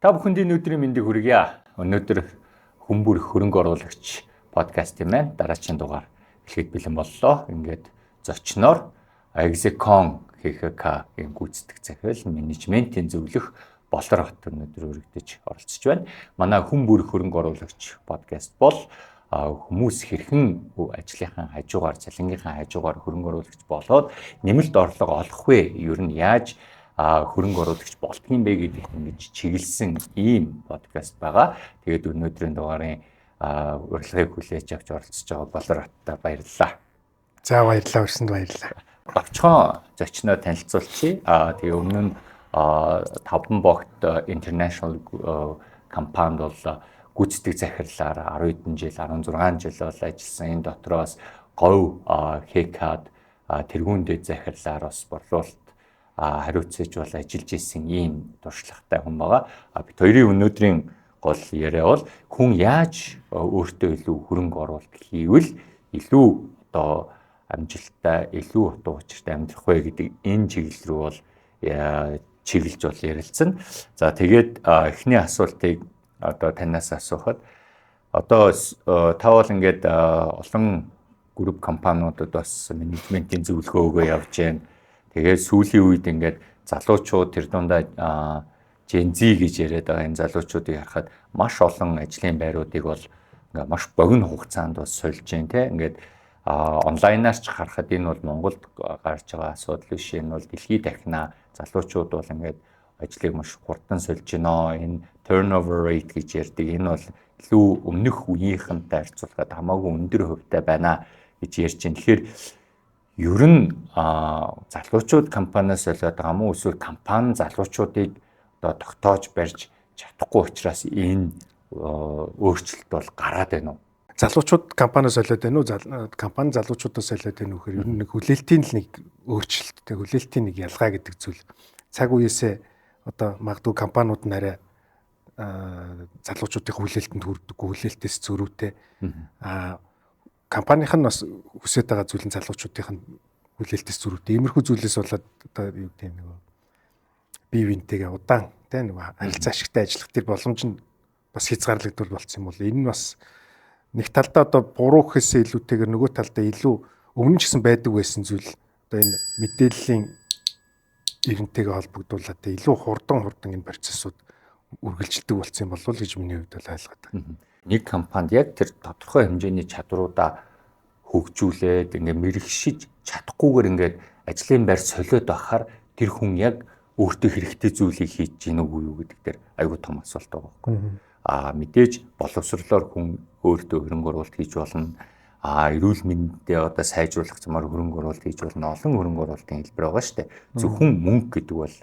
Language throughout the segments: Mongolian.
Та бүхэнд энэ өдрийн мэндийг хүргье. Өнөөдөр Хүмүүр хөрөнгө оруулагч подкаст юм байна. Дараагийн дугаар эхлэхэд бэлэн боллоо. Ингээд зочноор Execon ХХК-ийн гүйцэтгэх захирал, менежментийн зөвлөх Болор хот өнөөдөр өргөдөж оролцож байна. Манай Хүмүүр хөрөнгө оруулагч подкаст бол хүмүүс хэрхэн ажлынхаа хажуугаар, цалингийнхаа хажуугаар хөрөнгө оруулагч болоод нэмэлт орлого олох вэ? Ер нь яаж хөрөнгө оруулагч болдгийм бэ гэдэгт ингэж чиглэсэн ийм подкаст байгаа. Тэгээд өнөөдрийн дугаарын урилгыг хүлээж авч оролцож байгаа Болор хоттой баярлалаа. За, баярлалаа, урьсанд баярлалаа. Давчхан зочноо танилцуулчихъя. Тэгээ өмнө нь Таван богт International компанид бол гүйцэтгэх захирлаар 10 хэдэн жил, 16 жил бол ажилласан. Энэ дотроос говь ХК-д тэргүүн дэд захирлаар бас борлуулалт хариуцаж бол ажиллаж исэн ийм туршлагатай хүн байгаа. Бид хоёрын өнөөдрийн гол яриа бол хүн яаж өөртөө илүү хөрөнгө оруулалт хийвэл илүү одоо амжилттай, илүү утга учиртай амьдрах вэ гэдэг энэ чиглэл рүү бол чиглэж бол ярилцсан. За, тэгээд эхний асуултыг одоо танаас асуухад, одоо та бол ингээд олон групп компаниудад бас менежментийн зөвлөгөө өгөө явж байна. Тэгээд сүүлийн үед ингээд залуучууд, тэр дундаа Gen Z гэж яриад байгаа энэ залуучуудыг харахад маш олон ажлын байруудыг бол ингээ маш богино хугацаанд бас сольж байна, те. Ингээд онлайнаар ч харахад энэ бол Монголд гарч байгаа асуудал биш, энэ бол дэлхийд дахина залуучууд бол ингээд ажлыг маш хурдан сольж гинөө. Энэ turnover rate гэж ярьдаг. Энэ бол илүү өмнөх үеийнхэнтэй харьцуулахад хамаагүй өндөр хувьтай байна гэж ярьж байна. Тэгэхээр ер нь залуучууд компаниас солиод байгаа юм уу, эсвэл компани залуучуудыг одоо тогтоож барьж чадахгүй учраас энэ өөрчлөлт бол гараад байна уу? Залуучууд компаниас солиод байна уу? Компани залуучуудаас солиод байна уу гэхээр ер нь нэг хүлээлтийн л нэг өөрчлөлттэй, хүлээлтийн нэг ялгаа гэдэг зүйл. Цаг үеэсээ одоо магадгүй компаниуд нь арай залуучуудын хүлээлтэнд хүрдэггүй, хүлээлтээс зөрүүтэй. Компанийн нь бас хүсэж байгаа зүйл нь залуучуудын хүлээлтээс зөрүүтэй. Иймэрхүү зүйлээс болоод одоо юу гэдэг, нөгөө бие биентэйгээ удаан, тэ, нөгөө харилцаа ашигтай ажиллах тэр боломж нь бас хязгаарлагдвал болцсон юм бол энэ нь бас нэг талдаа одоо буруу гэхээсээ илүүтэйгээр нөгөө талдаа илүү өмнө нь ч гэсэн байдаг байсан зүйл, одоо энэ мэдээллийн эрентэйгээ холбогдуулаад, тэ, илүү хурдан хурдан энэ процессууд үргэлжилдэг болсон юм болов уу гэж миний хувьд бол ойлгоод байна. Нэг компанид яг тэр тодорхой хэмжээний чадруудаа хөгжүүлээд ингээ мэрэгшиж чадахгүйгээр ингээд ажлын байр солиод байхаар тэр хүн яг өөртөө хэрэгтэй зүйлийг хийж гин үгүй юу гэдэг дээр айгүй том асуулт байгаа байхгүй. Мэдээж боловсрлоор хүн өөртөө хөрөнгө оруулалт хийж болно. Эрүүл мэндээ одоо сайжруулах замаар хөрөнгө оруулалт хийж болно. Олон хөрөнгө оруулалтын хэлбэр байгаа шүү дээ. Зөвхөн мөнгө гэдэг бол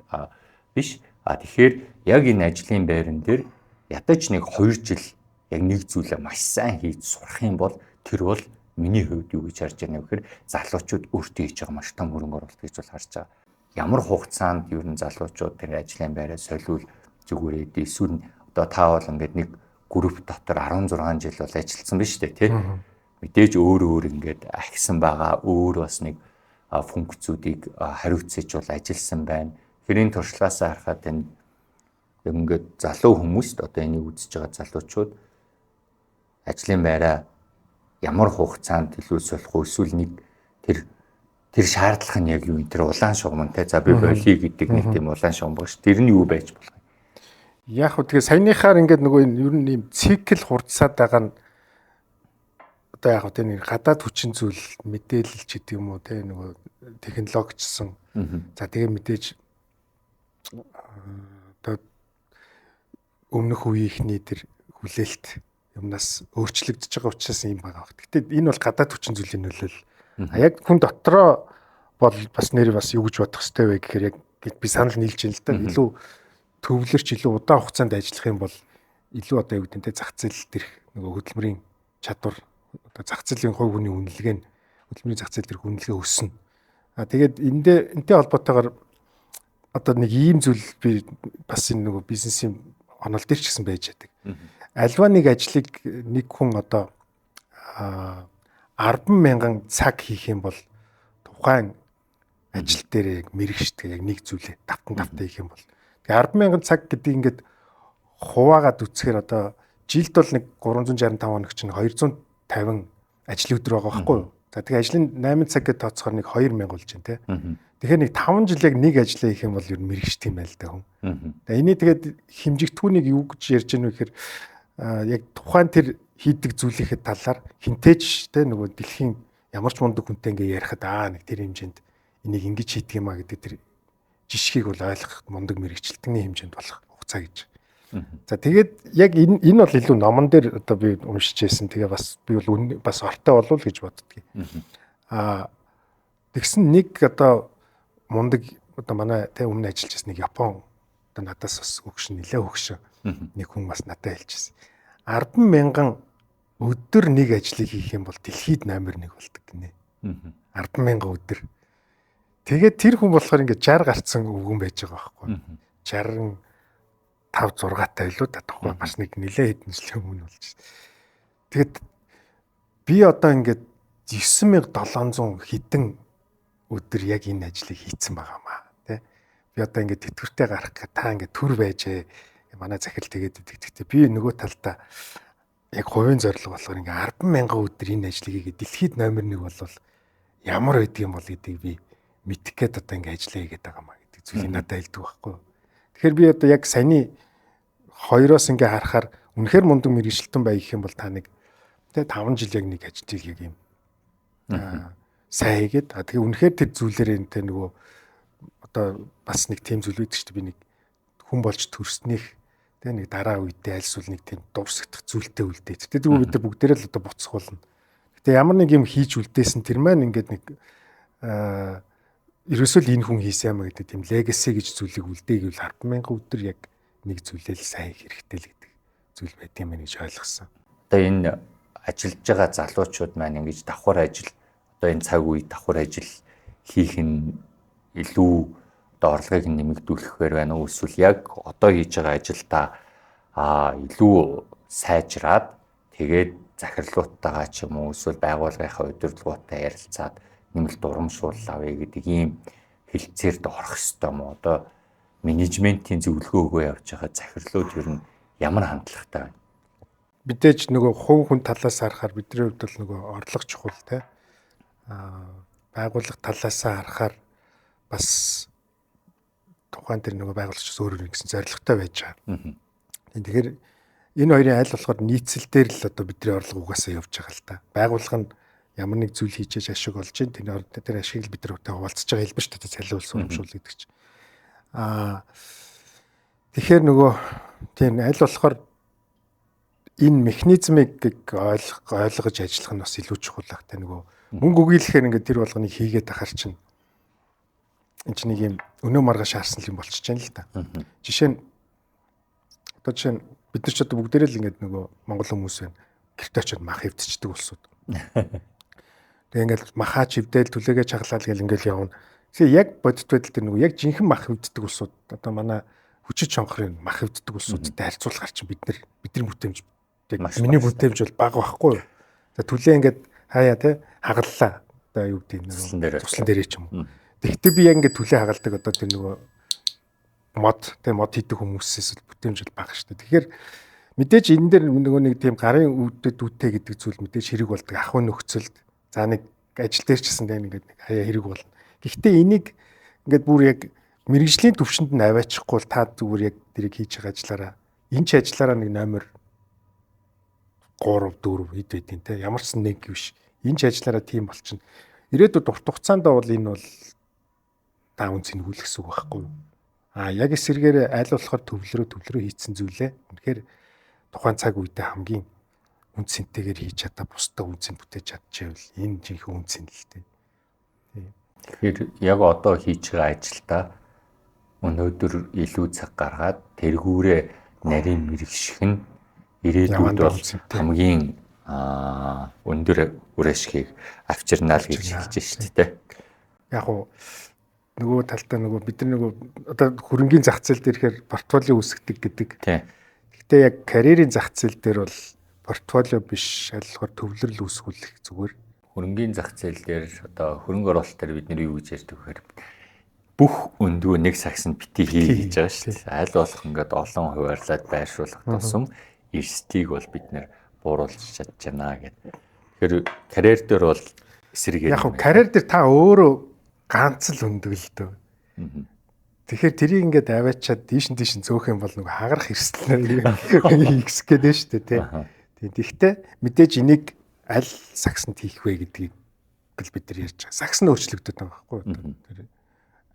биш. Тэгэхээр яг энэ ажлын байран дээр ядаж нэг 2 жил яг нэг зүйлээ маш сайн хийж сурах юм бол тэр бол миний хувьд юу гэж харж байна вэ гэхээр залуучууд өөртөө хийж байгаа маш том хөрөнгө оруулалт гэж бол харж байгаа. Ямар хугацаанд ер нь залуучууд тэр ажлын байраа солиул зүгээр ээ? Эсвэл одоо та бол ингээд нэг групп дотор 16 жил бол ажилласан биз дээ, тий? Мэдээж өөр өөр ингээд ахисан байгаа, өөр бас нэг функцүүдийг хариуцаж бол ажилласан байна. Тэгэхээр энэ туршлагаасаа харахад энэ ингээд залуу хүмүүст, одоо энийг үзэж байгаа залуучууд ажлын байраа ямар хугацаанд илүү солих уу, эсвэл нэг тэр тэр шаардлага нь яг юу юм, тэр улаан шугам, те, за би болиё гэдэг нэг тийм улаан шугам баг ш. Тэр нь юу байж болох юм? Яг хөө тэгээ саяныхаар ингээд нөгөө энэ ер нь ийм цикл хурдсаад байгаа нь одоо яг хөө тэ нэг гадаад хүчин зүйл, мэдээлэл ч гэдэг юм уу, те, нөгөө технологичсон. За, тэгээ мэдээж одоо өмнөх үеийнхний тэр хүлээлт юмнаас өөрчлөгдөж байгаа учраас юм байгаа баг. Гэтэ энэ бол гадаад хүчин зүйлийн нөлөөлөл. Яг хүн дотроо бол бас нэр бас юу гэж бодох хэрэгтэй вэ гэхээр яг би санал нийлж байна л да. Илүү төвлөрч, илүү удаан хугацаанд ажиллах юм бол илүү одоо юу гэдэг нь, те, зах зээл дээрх нөгөө хөдөлмөрийн чадвар, одоо зах зээлийн хувь хүний үнэлгээ нь, хөдөлмөрийн зах зээл дээрх үнэлгээ өснө. Тэгээд эндээ энтэй холбоотойгоор одоо нэг ийм зүйл би бас энэ нөгөө бизнесийн онол дээр ч гэсэн байж байдаг. Альва нэг ажлыг нэг хүн одоо 10 мянган цаг хийх юм бол тухайн ажил дээр яг мэрэгшдэг, яг нэг зүйлээ давтан давтан хийх юм бол тэгээ 10 мянган цаг гэдэг ингээд хуваагаад үзэхээр одоо жилд бол нэг 365 хоног чинь 250 ажлын өдөр байгаа байхгүй юу? За тэгээ ажлын 8 цаг гэж тооцохоор нэг 2000 болж байна те. Тэгэхээр нэг 5 жил яг нэг ажлаа хийх юм бол ер нь мэрэгчдэг юм байл та хүн. Тэгээ эний тэгээд хэмжигдэхүүнийг юу гэж ярьж гэнэ вэ гэхээр яг тухайн тэр хийдэг зүйлийнхээ талаар хинтээч те нөгөө дэлхийн ямар ч мундаг хүнтэй ингээ ярихад нэг тэр хэмжээнд энийг ингэж хийдэг юм а гэдэг тэр жишгийг бол ойлгох мундаг мэрэгчлэлтний хэмжээнд болох хугацаа гэж. За тэгээд яг энэ бол илүү номон дээр одоо би уншиж байсан. Тэгээ бас би бол бас ортой болов л гэж боддгийг. Тэгсэн нэг одоо мундаг одоо манай тэ өмнө ажиллаж байсан нэг Япон одоо надаас бас хөгшин нэлээ хөгшин нэг хүн бас надад хэлжсэн. 10,000 өдөр нэг ажлыг хийх юм бол дэлхийд номер 1 болдог гинэ. 10,000 өдөр. Тэгээд тэр хүн болохоор ингээд 60 гарцсан өвгөн байж байгаа байхгүй. 65 6 таа илүү татахгүй бас нэг нэлээ хэдэн жилийн өмнө болж байна. Тэгээд би одоо ингээд 9700 хэдэн өдөр яг энэ ажлыг хийцэн байгаа маа тий. Би одоо ингээд тэтгэвртэй гарах гэ та ингээд төр байжээ. Манай захирал тэгээд идэг. Гэхдээ би нөгөө талдаа яг хувийн зорилго болохоор ингээд 10,000 өдөр энэ ажлыг хийгээд дэлхийд номер 1 болвол ямар байдаг юм бол гэдгийг би мэдэх гээд одоо ингээд ажиллаа хийгээд байгаа маа гэдэг зүйлийг надад хэлдэг байхгүй. Тэгэхээр би одоо яг саяны хоёроос ингээ харахаар үнэхээр мундаг мэргэжилтэн бай гэх юм бол та нэг тэ 5 жил яг нэг ажил яг юм сайн хийгээд тэгээ үнэхээр тэр зүйлээрээ тэ нөгөө одоо бас нэг тийм зүйл байдаг шүү дээ, би нэг хүн болж төрснийх тэ нэг дараа үедээ альсвал нэг тийм дурсагдах зүйлтэй үлдээ. Тэгтээ бид нар бүгдээрээ л одоо буцах болно. Гэтэ ямар нэг юм хийж үлдээсэн тэр маань ингээд нэг ерөөсөө л энэ хүн хийсэн юм гэдэг тийм легаси гэж зүйлийг үлдээ гэвэл 10,000 өдөр яг нэг зүйлээ л сайн хийх хэрэгтэй л гэдэг зүйл байт юм байна гэж ойлгосон. Одоо энэ ажиллаж байгаа залуучууд маань ингэж давхар ажил одоо энэ цаг үе давхар ажил хийх нь илүү одоо орлогыг нэмэгдүүлэхээр байна уу? Эсвэл яг одоо хийж байгаа ажилдаа илүү сайжраад тэгээд захирлуудтайгаа ч юм уу эсвэл байгууллагынхаа удирдлагуудтай ярилцаад нэмэлт урамшуул авъя гэдэг ийм хэлцээрд орох ёстой юм уу? Одоо менежментийн зөвлөгөө өгөө явж байгаа захирлууд ер нь ямар хандлагатай байна? Мэдээж нөгөө хувь хүн талаас харахаар бидний хувьд бол нөгөө орлого чухал те. Байгууллага талаас харахаар бас тухайн тэр нөгөө байгуулагч өөр өөр гэсэн зорилготой байж байгаа. Тэгэхээр энэ хоёрын аль болохоор нийцэл дээр л одоо бидний орлого угаасаа явж байгаа л та. Байгууллага нь ямар нэг зүйл хийжээж ашиг олж чинь тэр ашигыг бид нар хуваалцаж байгаа хэлбэр шүү дээ, цалин улс урамшуул гэдэг чинь. Тэгэхээр нөгөө тийм аль болохоор энэ механизмыг ойлгож ажиллах нь бас илүү чухал байх та. Нөгөө мөнгө өгийлэхээр ингээд тэр болгоныг хийгээд ахаар чинь энэ чинь нэг юм өнөө маргааш харсан юм болчихж байна л да. Жишээ нь одоо жишээ нь бид нар ч одоо бүгдээрээ л ингээд нөгөө монгол хүмүүс байна. Гэртээ очиод мах эвдчихдэг улсууд. Тэгээ ингээд махаа ч эвдээл түлээгээ чаглаал гэл ингээд явна. Тэгэхээр яг бодит байдал дээр нөгөө яг жинхэнэ мах эвддэг улсууд одоо манай хүчит чонхрын мах эвддэг улсуудтай харьцуулахаар чинь бидний бүтээмж яг миний бүтээмж бол бага байхгүй юу. За түлээ ингээд хаяа те хагаллаа. Одоо юу гэдэг нөгөө туслан дээрээ ч юм уу. Тэгэхдээ би яг ингээд түлээ хагалдаг одоо тэр нөгөө мод те мод хийдэг хүмүүсээс л бүтээмж бол бага шүү дээ. Тэгэхээр мэдээж энэ дээр нөгөө нэг тийм гарын үүдээ дүүтэй гэдэг зүйл мэдээж хэрэг болдог ахуй нөхцөлд. За нэг ажил дээр ч гэсэн те ингээд нэг хаяа хэрэг болно. Гэхдээ энийг ингээд бүр яг мэрэгжлийн төвшөнд нь аваачихгүй бол та зүгээр яг тэрийг хийж байгаа ажиллаараа энэ ч ажиллаараа нэг номер 3 4 хэд байдیں۔ те ямар ч нэг биш. Энэ ч ажиллаараа тийм болчихно. Ирээдүйд урт хугацаанд бол энэ бол та үн цэнгүүл гэсэн үг байхгүй юу? Яг эсэргээр аль болохоор төвлөрөө хийцэн зүйлээ. Үнэхээр тухайн цаг үедээ хамгийн үн цэнтэйгээр хийж чадаа бусдад үн цэн бүтээж чадчихвал энэ жинхэнэ үн цэн л дээ. Тэгэхээр яг одоо хийж байгаа ажилдаа өнөөдөр илүү цаг гаргаад тэргүүрээ нарийн мэрэгших нь ирээдүйд бол хамгийн өндөр үр ашигыг авчирнаа л гэж хэлж шүү дээ. Яг уу нөгөө талдаа нөгөө бид нар нөгөө одоо хөрөнгийн зах зээл дээр ихээр портфолио үүсгдэг гэдэг. Гэхдээ яг карьерийн зах зээл дээр бол портфолио биш, аль болохоор төвлөрөл үүсгүүлэх зүгээр. Хөрөнгийн зах зээл дээр одоо хөрөнгө оруулалт дээр бид нэр юу гэж ярьдаг вэхээр Бүх өндгөө нэг сагсанд бити хий гэж байгаа шүү дээ. Аль болох ингээд олон хуваарлаад байршуулах тусам эрсдлийг бол бид нэр бууруулж чадж байна гэдэг. Тэгэхээр карьер дээр бол эсрэгээр яг хав карьер дээр та өөрөө ганц л өндөг л дөө. Тэгэхээр тэрийг ингээд аваачаад дийш нь дийш нь зөөх юм бол нөгөө хагарах эрсдэл ихсэх гээд байна шүү дээ, тий. Тийм. Тэгэхдээ мэдээж энийг аль сагсанд хийх вэ гэдгийг бид нар ярьж байгаа. Сагс нь өөрчлөгдөд байгаа байхгүй юу? Тэр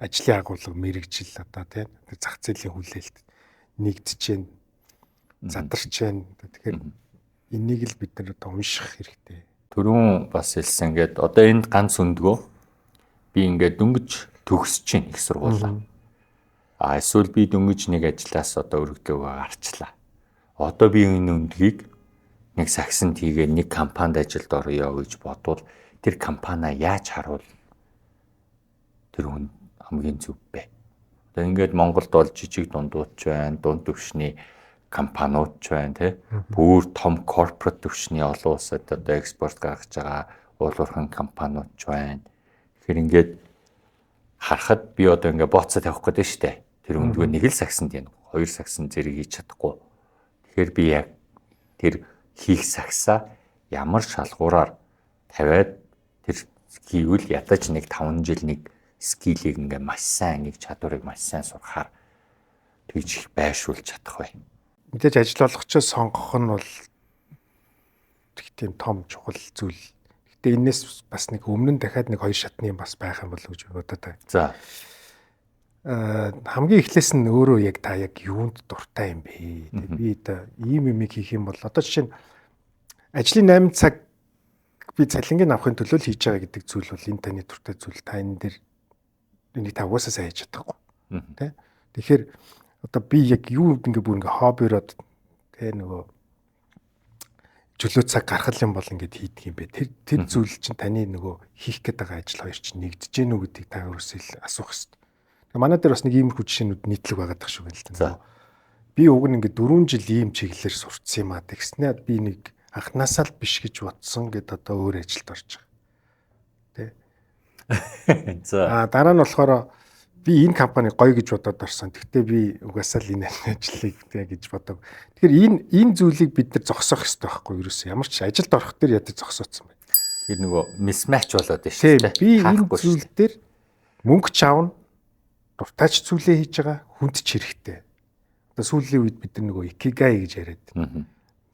ажлын агуулга, мэрэгжил одоо тий тэр зах зээлийн хүлээлт нэгдэж байна, задарч байна. Тэгэхээр энийг л бид нар одоо унших хэрэгтэй. Түрүүн бас хэлсэн ингээд одоо энд ганц өндгөө би ингээд дөнгөж төгсөж чинь их сургуулаа. А эсвэл би дөнгөж нэг ажлаас одоо өргөдлөөгөө гарчлаа. Одоо би энэ өндгийг нэг сагсанд хийгээ нэг компанид ажилд орё гэж бодвол тэр компаниа яаж харуул тэр хүн хамгийн зөв бэ? Одоо ингээд Монголд бол жижиг дундууд ч байна, дунд түвшний компаниуд ч байна, тий. Бүр том корпорат түвшний олон улсад одоо экспорт гаргаж байгаа уулуурхан компаниуд ч байна. Тэгэхээр ингээд харахад би одоо ингээд бооцоо тавих гэдэг нь шүү дээ. Тэр өндгөө нэг л сагсанд яана. Хоёр сагсан зэрэг хийж чадахгүй. Тэгэхээр би яг тэр хийх сагсаа ямар шалгуураар тавиад тэр хийвэл ядаж нэг 5 жил нэг скиллийг ингээ маш сайн, нэг чадварыг маш сайн сурахаар тэгж их байршуулж чадах бай. Мэдээж ажил олгочоо сонгох нь бол их тийм том чухал зүйл. Гэтэ энэс бас нэг өмнө нь дахиад нэг хоёр шатны юм бас байх юм болов уу гэж бодоод байна. За. Хамгийн эхлээс нь өөрөө яг та яг юунд дуртай юм бэ? Тэг би одоо ийм юмыг хийх юм бол одоо жишээ нь ажлын 8 цаг би цалингийг авахын төлөө л хийж байгаа гэдэг зүйл бол энэ таны дуртай зүйл. Та энэ дээр энийг та угаасаа сайн хийж чадахгүй. Тэ? Тэгэхээр одоо би яг юу ингээ бүр ингээ хоббироод тэ нөгөө чөлөө цаг гаргах юм бол ингээд хийдэг юм бэ. Тэр зүйл чинь таны нөгөө хийх гээд байгаа ажил хоёр чинь нэгдэж гэнэ үү гэдгийг та өөрөөсөө асуух хэрэгтэй. Тэгээ манай дээр бас нэг иймэрхүү жишээнүүд нийтлэг байгаад тах шиг байна л да. Би уг нь ингээд 4 жил ийм чиглэлээр сурцсан юм а. Тэгснээр би нэг анхнаасаа л биш гэж бодсон гэд одоо өөр ажилд орж байгаа. Тэ? За. А дараа нь болохоор би энэ компани гоё гэж бодоод орсон. Тэгтээ би угаасаа л энэ ажлыг тэ гэж бодог. Тэгэхээр энэ зүйлийг бид нар зогсоох хэрэгтэй байхгүй юу? Ерөөсөө ямар ч ажилд орох дээр ядаж зогсооцсон байна. Тэр нөгөө mismatch болоод байна шүү дээ. Би энэ зүйл дээр мөнгө ч авна, дуртайч зүйлээ хийж байгаа, хүнд ч хэрэгтэй. Одоо сүүлийн үед бид нар нөгөө икигай гэж яриад.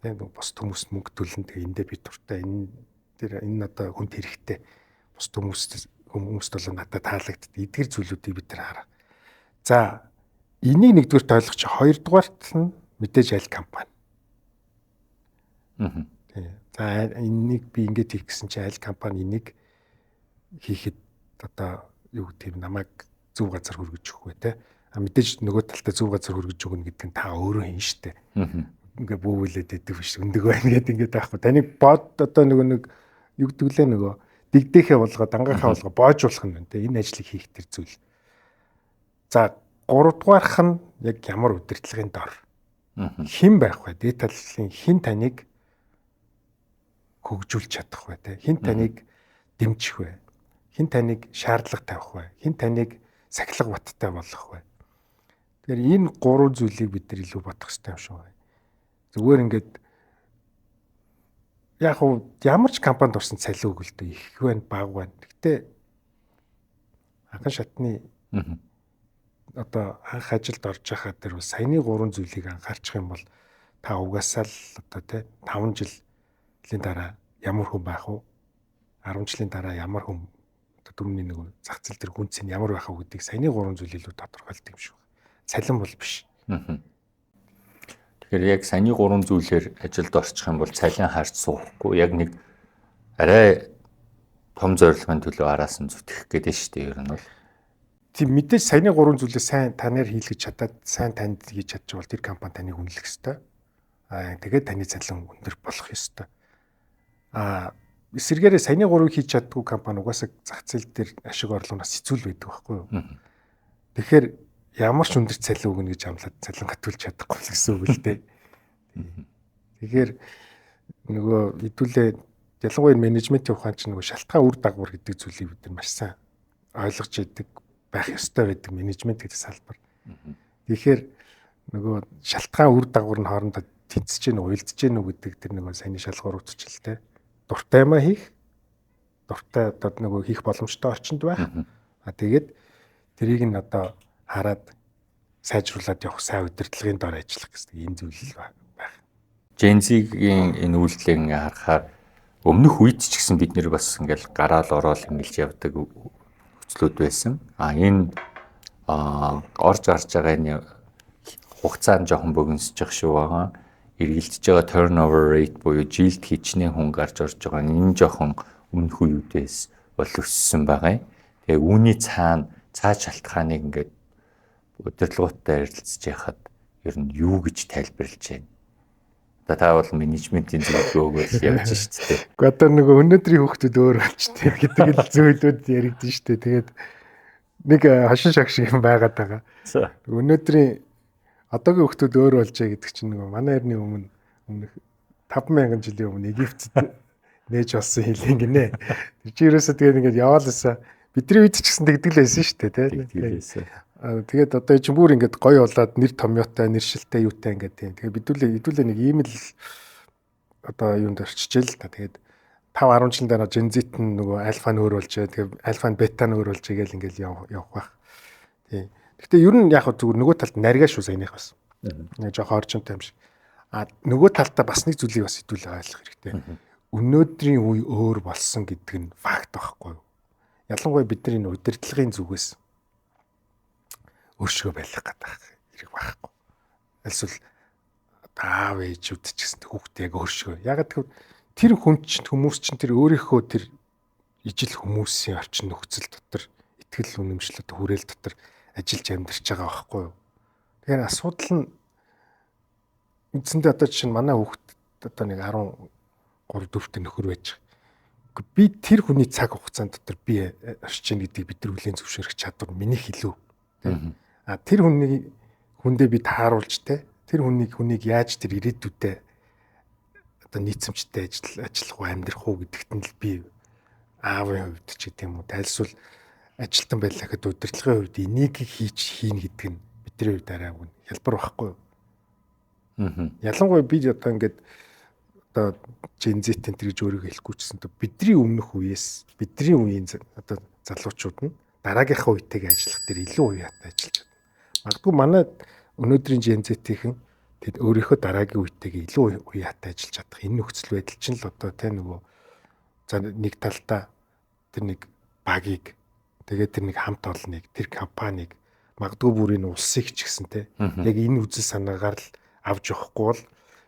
Тэ нөгөө бус хүмүүст мөнгө төлнө. Тэгээ эндээ би дуртай, энэ дээр энэ одоо хүнд хэрэгтэй. Бус хүмүүст бол надад таалагддаг. Эдгэр зүйлүүдийг бид нар хараа. За, энийг нэгдүгээрт ойлгоч, хоёрдугаарт нь мэдээж аль компани. Тий. За, энийг би ингэж хийх гэсэн чинь аль компани энийг хийхэд одоо юу гэдэг юм намайг зөв газар хүргэж өгөх вэ те. А мэдээж нөгөө талдаа зөв газар хүргэж өгнө гэдэг нь та өөрөө хийн штэ. Ингээ бүүвүүлээд идэг биш өндөг байна гэдэг ингээд байхгүй. Таныг бод одоо нөгөө нэг юу гэдэг лээ нөгөө дэгдэхэ болгоо дангаахаа болгоо боожуулах нь байна те. Энэ ажлыг хийх тэр зүйл. За, гуравдугаарх нь яг ямар удирдлагын дор хэн байх вэ? Дээд талын хэн таныг хөгжүүлж чадах вэ те? Хэн таныг дэмжих вэ? Хэн таныг шаардлага тавих вэ? Хэн таныг сахилга баттай болгох вэ? Тэгэхээр энэ гурван зүйлийг бид нар илүү бодох хэрэгтэй юм шиг байна. Зүгээр ингээд яг уу ямар ч компанид орсон цалин өгөлтөө их байна, бага байна. Гэтэ анхан шатны одоо анх ажилд орж байхад тэр саяны гурван зүйлийг анхаарчих юм бол та угаасаа л одоо тий 5 жилийн дараа ямар хүн байх вэ? 10 жилийн дараа ямар хүн одоо түрүүний нэг зах зээл дээр хүн цэн ямар байх вэ гэдгийг саяны гурван зүйл илүү тодорхойлдог юм шиг байна. Цалин бол биш. Тэгэхээр яг саяны гурван зүйлээр ажилд орчих юм бол цалин харж суухгүй яг нэг арай том зорилгын төлөө араас нь зүтгэх гэдэг нь шүү дээ ер нь бол. Тийм мэдээж саяны гурван зүйлээ сайн танаар хийлгэж чадаад сайн танд хийж чадчихвал тэр компани таныг үнэлэх ёстой. Аа тэгээд таны цалин өндөр болох ёстой. Аа эсвэргээрээ саяны гурвыг хийж чаддгүй компани угаасаа зах зээл дээр ашиг орлогоноос хэцүү л байдаг байхгүй юу? Тэгэхээр ямар ч өндөр цалин өгнө гэж амлаад цалин гатуулж чадахгүй л гэсэн үг л дээ. Тэгэхээр нөгөө хэдүүлээ ялангуяа менежментийн ухаан чинь нөгөө шалтгаан үр дагавар гэдэг зүйлийг бид нар маш сайн ойлгож идэг. байх ёстой байдаг менежмент гэдэг салбар. Тэгэхээр нөгөө шалтгаан үр дагавар нь хоорондоо тэнцэж гэнэ үү, уялдж гэнэ үү гэдэг тэр нөгөө саяны шалгуур утчлээ. Дуртай юмаа хийх, дуртай одоо нөгөө хийх боломжтой орчинд байх. А тэгээд тэрийг нь одоо хараад сайжруулад явах сайн удирдлагын дор ажиллах гэсэн энэ зүйл л байх. Gen Z-ийн энэ үйлдэлийг ингээ харахаар өмнөх үед ч гэсэн бид нэр бас ингээл гараал ороод ингэлж явдаг нөхцлүүд байсан. А энэ орж гарч байгаа энэ хугацаа нь жоохон богиносчих шиг байгаа. Эргэлдэж байгаа turnover rate буюу жилд хичнээн хүн гарч орж байгаа нь энэ жоохон өмнөх үеүүдээс бол өссөн байгаа юм. Тэгээ үүний цаана цааш шалтгааныг ингээд удирдлагуудтай ярилцж яхад ер нь юу гэж тайлбарлаж байна? Одоо та бол менежментийн зөвлөгөөгөө явж шүү дээ. Гэхдээ одоо нөгөө өнөөдрийн хүүхдүүд өөр болчтой гэдэг л зүйлүүд яригдэн шүү дээ. Тэгээд нэг хошин шаг шиг юм байгаад байгаа. Өнөөдрийн одоогийн хүүхдүүд өөр болжээ гэдэг чинь нөгөө манай эртний өмнө өмнөх 5000 жилийн өмнө Египтэд нээж болсон хэлэн гинэ. Тэр чинь ерөөсөө тэгээд ингээд яваалаасаа бидний үед ч гэсэн тэгдэг л байсан шүү дээ, тийм. Тэгээд одоо чинь бүр ингээд гоё болоод нэр томьёотой, нэршилтэй юутай ингээд тийм. Тэгээд бидүүлээ хэдүүлээ нэг ийм л одоо юунд орчижээ л та. Тэгээд 5 10 жилийн дараа Gen Z нь нөгөө альфа нь өөр болжээ. Тэгээд альфа нь бета нь өөр болжээ гэл ингээд явах байх. Тийм. Гэхдээ ер нь яг зүгээр нөгөө талд нарийн шүү саяных бас. Нэг жоохон оржинтай юм шиг. А нөгөө талдаа бас нэг зүйлийг бас хэдүүлээ ойлгох хэрэгтэй. Өнөөдрийн үе өөр болсон гэдэг нь факт байхгүй юу? Ялангуяа бидний энэ удирдлагын зүгээс өөршгөө байх гэдэг хэрэг байхгүй. Альсвал аав ээжүүд ч гэсэн хүүхдээ яг өөршгөө. Яг гэвэл тэр хүн чинь хүмүүс чинь тэр өөрийнхөө тэр ижил хүмүүсийн орчин нөхцөл дотор итгэл үнэмшил одоо хүрээл дотор ажиллаж амьдарч байгаа байхгүй юу? Тэгэхээр асуудал нь үндсэндээ одоо жишээ нь манай хүүхд одоо нэг 13 4-т нөхөр байж байгаа. Би тэр хүний цаг хугацаанд дотор би орчин гэдгийг бид нар хүлээн зөвшөөрөх чадвар минийх илүү. А тэр хүний хүндээ би тааруулж те тэр хүнийг яаж тэр ирээдүйдээ одоо нийцэмжтэй ажиллах уу амьдрах уу гэдэгт нь л би аавын хувьд ч гэдэг юм уу тайлсвал ажилтан байлаа гэхэд удирдлагын хувьд энийг хийж хийнэ гэдэг нь бидний хувьд арай үн хялбар байхгүй юу? Ялангуяа би одоо ингээд одоо Gen Z энэ гэж өөрийгөө хэлэхгүй ч гэсэн бидний өмнөх үеэс бидний үеийн одоо залуучууд нь дараагийнхаа үетэйгээ ажиллах дээр илүү уяатай ажиллаж чадна. Магадгүй манай өнөөдрийн Gen Z-ийнхэн тэд өөрийнхөө дараагийн үетэйгээ илүү уяатай ажиллаж чадах энэ нөхцөл байдал чинь л одоо тэ нөгөө за нэг талдаа тэр нэг багийг тэгээд тэр нэг хамт олныг тэр компанийг магадгүй бүр энэ улсыг ч гэсэн тэ яг энэ үзэл санаагаар л авч явахгүй бол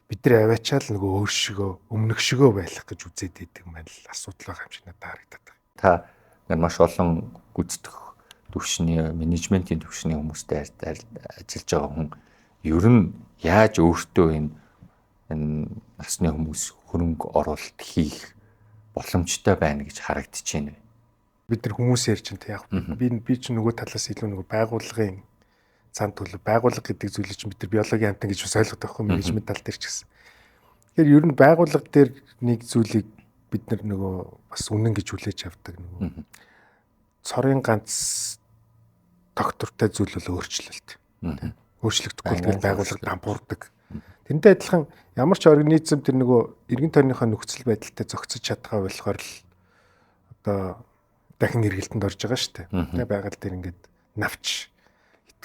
бид нар аваачаал нөгөө өөршгөө өмнөх шигөө байх гэж үзээд идэг маань л асуудал байгаа юм шиг надад харагдаад байна. Та ингээд маш олон гүйцэтгэх түвшний менежментийн түвшний хүмүүстэй ажиллаж байгаа хүн ер нь яаж өөртөө энэ насны хүмүүс хөрөнгө оруулалт хийх боломжтой байна гэж харагдаж байна вэ? Бид нар хүмүүс ярьж байна яг би ч нөгөө талаас илүү нөгөө байгууллагын цан төлөв байгууллага гэдэг зүйлийг чинь бид нар биологийн амьтан гэж бас ойлгодог байхгүй менежмент тал дээр ч гэсэн. Тэгэхээр ер нь байгууллага дээр нэг зүйлийг бид нар нөгөө бас үнэн гэж хүлээж авдаг нөгөө цорын ганц доктортой зүйл бол өөрчлөлт. Өөрчлөгдөхгүй бол тэгэл байгууллага дампуурдаг. Тэрнтэй адилхан ямар ч организм тэр нөгөө эргэн тойрныхоо нөхцөл байдалтай зохицож чадгаа болохоор л одоо дахин эргэлтэнд орж байгаа шүү дээ. Тэгээ байгаль дээр ингээд навч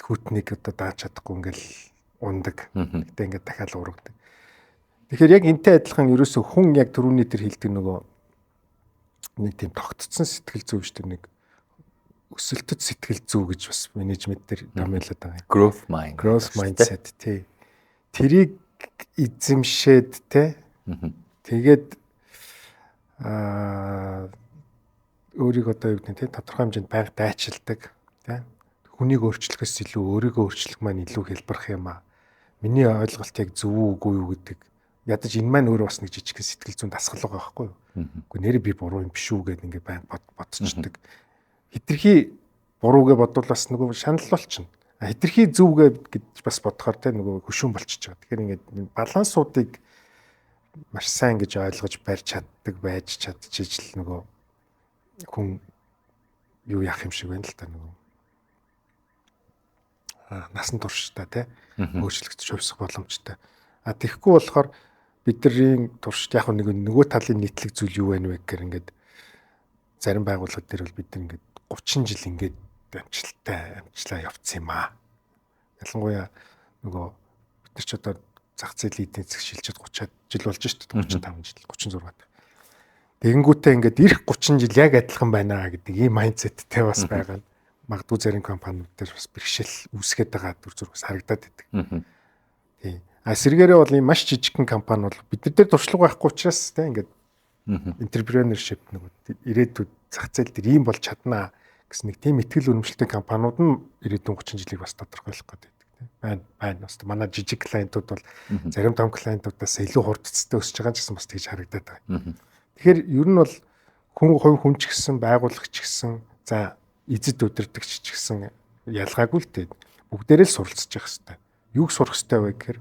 хүүтнийг одоо дааж чадахгүй ингээл ундаг. Гэтэ ингээд дахиад урагдаг. Тэгэхээр яг энтэй адилхан ерөөсөө хүн яг түрүүний тэр хэлдэг нөгөө нэг тийм тогтцсон сэтгэл зүй биш тэр нэг өсөлтөд сэтгэл зүй гэж бас менежмент дээр томьёолоод байгаа юм. Growth mind. Growth mindset тий. Тэрийг эзэмшээд те. Тэгээд өөрийг одоо юу гэдэг нь те тодорхой хэмжээнд байнга дайчилдаг те. Хүнийг өөрчлөхөөс илүү өөрийгөө өөрчлөх маань илүү хялбарх юм аа. Миний ойлголт яг зөв үү үгүй юу гэдэг ядаж энэ маань өөрөө бас нэг жижигхэн сэтгэл зүйн дасгал байгаа байхгүй юу? Үгүй нэрээ би буруу юм биш үү гэд ингээ байнга бодчихдаг. Хитрхи буруугээ бодвол бас нөгөө шанал болчихно. Хитрхи зөвгээ гэж бас бодохоор те нөгөө хөшүүн болчихж байгаа. Тэгэхээр ингээд балансуудыг маш сайн гэж ойлгож барьж чаддаг байж чадчихж л нөгөө хүн юу яах юм шиг байна л та нөгөө Насан туршдаа тий өөрчлөгдөж хувьсах боломжтой. А тэгэхгүй болохоор бидний туршид яг нэг нөгөө талын нийтлэг зүйл юу байна вэ гэхээр ингээд зарим байгууллага дээр бол бид нар ингээд 30 жил ингээд амжилттай амжлаа явцсан юм аа. Ялангуяа нөгөө бид нар ч одоо зах зээлийн эдийн засаг шилжээд 30 жил болж шүү дээ. 35 жил, 36. Тэгэнгүүтээ ингээд ирэх 30 жил яг адилхан байна гэдэг ийм майндсеттэй бас байгаа нь магадгүй зарим компаниуд дээр бас бэрхшээл үүсгээд байгаа дүр зургаас харагдаад байдаг. Тийм. А сэргээрээ бол ийм маш жижигхэн компани бол бид нар дээр туршлага байхгүй учраас тийм ингээд entrepreneurship нөгөө ирээдүйд зах зээл дээр ийм болж чаднаа гэсэн нэг тийм итгэл үнэмшилтэй компаниуд нь ирээдүйн 30 жилийг бас тодорхойлох гэдэг тийм. Байна бас манай жижиг клиентууд бол зарим том клиентуудаас илүү хурдцтай өсөж байгаа ч гэсэн бас тэгж харагдаад байгаа. Тэгэхээр ер нь бол хүн хувь хүн ч гэсэн байгууллага ч гэсэн за эзэд удирдагч ч гэсэн ялгаагүй л дээ. Бүгдээрээ л суралцж явах хэрэгтэй. Юуг сурах хэрэгтэй вэ гэхээр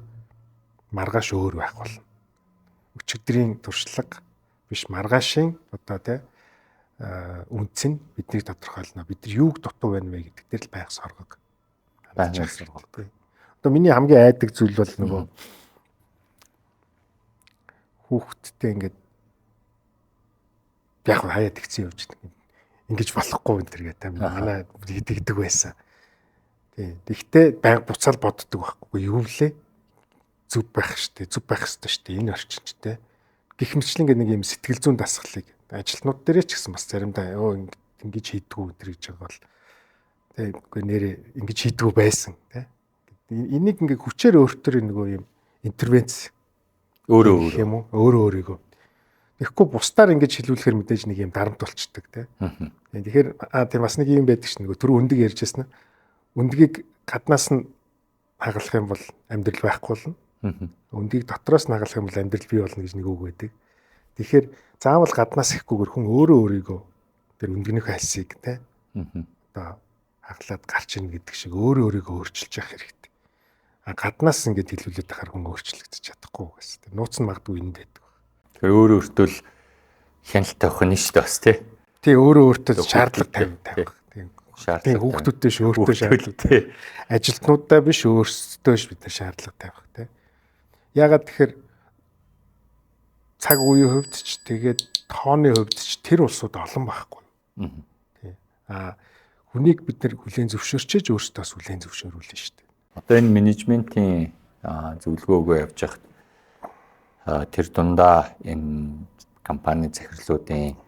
маргааш өөр байх болно. Өчигдрийн туршлага биш маргаашийн одоо тий үнц нь биднийг тодорхойлно. Бид нар юуг дутуу байна вэ гэдэг дээр л байнга соргог. Байнга соргог. Одоо миний хамгийн айдаг зүйл бол нөгөө хүүхдтэй ингээд яг хаяа тэгсэн явж ингэж болохгүй энэ төр гэдэг манай тэгдэг байсан. Тий. Тэгтээ байнга буцаал боддог байхгүй юу лээ? Зүв байх штэ, зүв байх ёстой штэ энэ орчин ч те. Гэх мэтлэн ингээд нэг юм сэтгэл зүйн дасгалыг ажилтнууд дээрээ ч гэсэн бас заримдаа ёо ингэж хийдгүү энэ төр гэж байгаа бол тий үгүй нэрээ ингэж хийдгүү байсан те. Энийг ингээд хүчээр өөртөө нөгөө юм интервенц өөрөө өөрөө юм уу? Өөрөө өөрийгөө. Тэгэхгүй бусдаар ингэж хэлүүлэхээр мэдээж нэг юм дарамт болчдөг тий. Тэгэхээр тийм бас нэг юм байдаг шин нөгөө түр өндөг ярьжсэн. Өндгийг гаднаас нь хагалах юм бол амьдрал байхгүй болно. Өндгийг дотроос нь хагалах юм бол амьдрал бий болно гэж нэг үг байдаг. Тэгэхээр заавал гаднаас ихгүйгээр хүн өөрөө өөрийгөө тэр өндгөнийхөө хальсыг тий одоо хагалаад гарч ийн гэдэг шиг өөрөө өөрийгөө өөрчилж явах хэрэгтэй. А гаднаас ингэж хэлүүлээд байхаар хүн өөрчлөгдөж чадахгүй гэсэн. Нууц нь магадгүй энд байдаг. Тэгэхээр өөрөө өөртөө л хяналт тавих нь шүү дээ бас тий. Тий өөрөө өөртөө шаардлага тавих. Тийм хүүхдүүдтэй ш өөртөө шаардлага тий. Ажилтнуудаа биш өөрсдөө ш бид нар шаардлага тавих тий. Яагаад тэгэхээр цаг үеийн хувьд ч тэгээд тооны хувьд ч тэр улсууд олон байхгүй. Тий. А хүнийг бид нар хүлээн зөвшөөрчээж өөрсдөө бас хүлээн зөвшөөрүүлнэ шүү дээ. Одоо энэ менежментийн зөвлөгөө өгөө явж байхад тэр дундаа энэ компани захирлуудын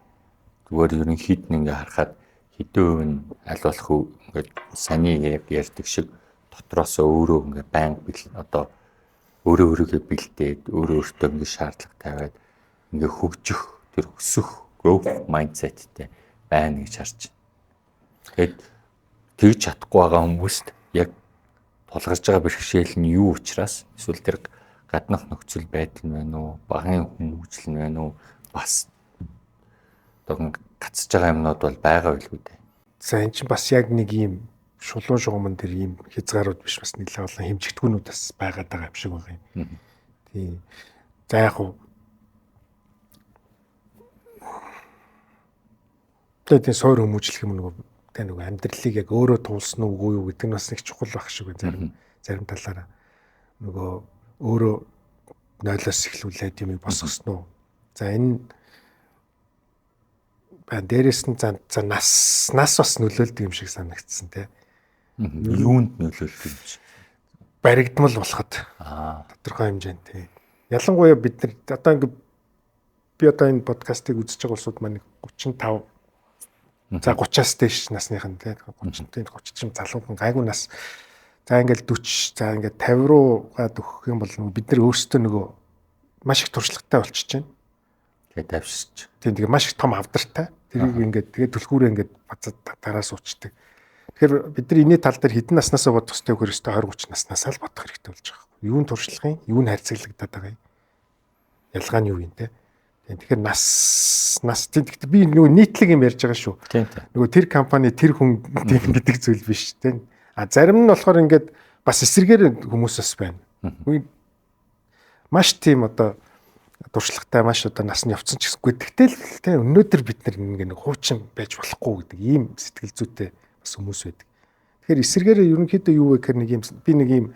зүгээр ерөнхийд нь ингээ харахад хэдэн хувь нь аль болох ингээд саний яг ярьдаг шиг дотроосоо өөрөө ингээ байнга одоо өөрөө өөрийгөө бэлдээд өөрөө өөртөө ингээ шаардлага тавиад ингээ хөгжих тэр өсөх growth mindsetтэй байна гэж харж байна. Тэгээд тэгж чадахгүй байгаа хүмүүст яг тулгарч байгаа бэрхшээл нь юу учраас эсвэл тэр гаднах нөхцөл байдал нь байна уу, багын хүмүүжил нь байна уу, бас одоо гацж байгаа юмнууд бол байгаа байлгүй дээ. За эн чинь бас яг нэг юм шулуун шугамн тэр ийм хязгаарууд биш бас нэлээд олон хэмжигдэхүүнүүд бас байгаад байгаа юм шиг байгаа юм. Тийм. За яг уу тэгээд суур хүмүүжлэх юм нөгөө тэ нөгөө амьдралыг яг өөрөө туулсан уу үгүй юу гэдэг нь бас нэг чухал байх шиг байна зарим талаараа. Нөгөө өөрөө нойлоос эхлүүлээд юмыг босгосон уу. За энэ байна. Дээрээс нь за нас бас нөлөөлдөг юм шиг санагдсан тий. Юунд нөлөөлдөг юм шиг? Баригдмал болоход. Тодорхой хэмжээнд тий. Ялангуяа бид нар одоо ингэ би одоо энэ подкастыг үзэж байгаа улсууд маань 35 за 30-аас дээш насныхан тий 30 30 залуухан гайгүй нас. За ингээл 40 за ингээд 50 руугаа дөхөх юм бол бид нар өөрсдөө нөгөө маш их туршлагатай болчихж байна. Тэгээд тавьшиж. Тийм тэгээ маш их том авдартай. Тэрийг ингээд тэгээд түлхүүрээ ингээд бацаад дараа суучдаг. Тэгэхээр бид нар энэний тал дээр хэдэн наснаасаа бодох хэрэгтэй вэ гэхээр 20 30 наснаасаа л бодох хэрэгтэй болж байгаа юм. Юу нь туршлага юм, юу нь харьцаглагдаад байгаа юм. Ялгаа нь юу юм те. Тэгэхээр нас тийм гэхдээ би нөгөө нийтлэг юм ярьж байгаа шүү. Нөгөө тэр компани тэр хүн тийм гэдэг зүйл биш те. А зарим нь болохоор ингээд бас эсрэгээр хүмүүс бас байна. Маш тийм одоо туршлагатай маш одоо нас нь явцсан ч гэсэнгүй. Тэгтэл те өнөөдөр бид нар ингээ нэг хуучин байж болохгүй гэдэг ийм сэтгэл зүйтэй бас хүмүүс байдаг. Тэгэхээр эсэргээрээ ерөнхийдөө юу вэ гэхээр нэг юм би нэг юм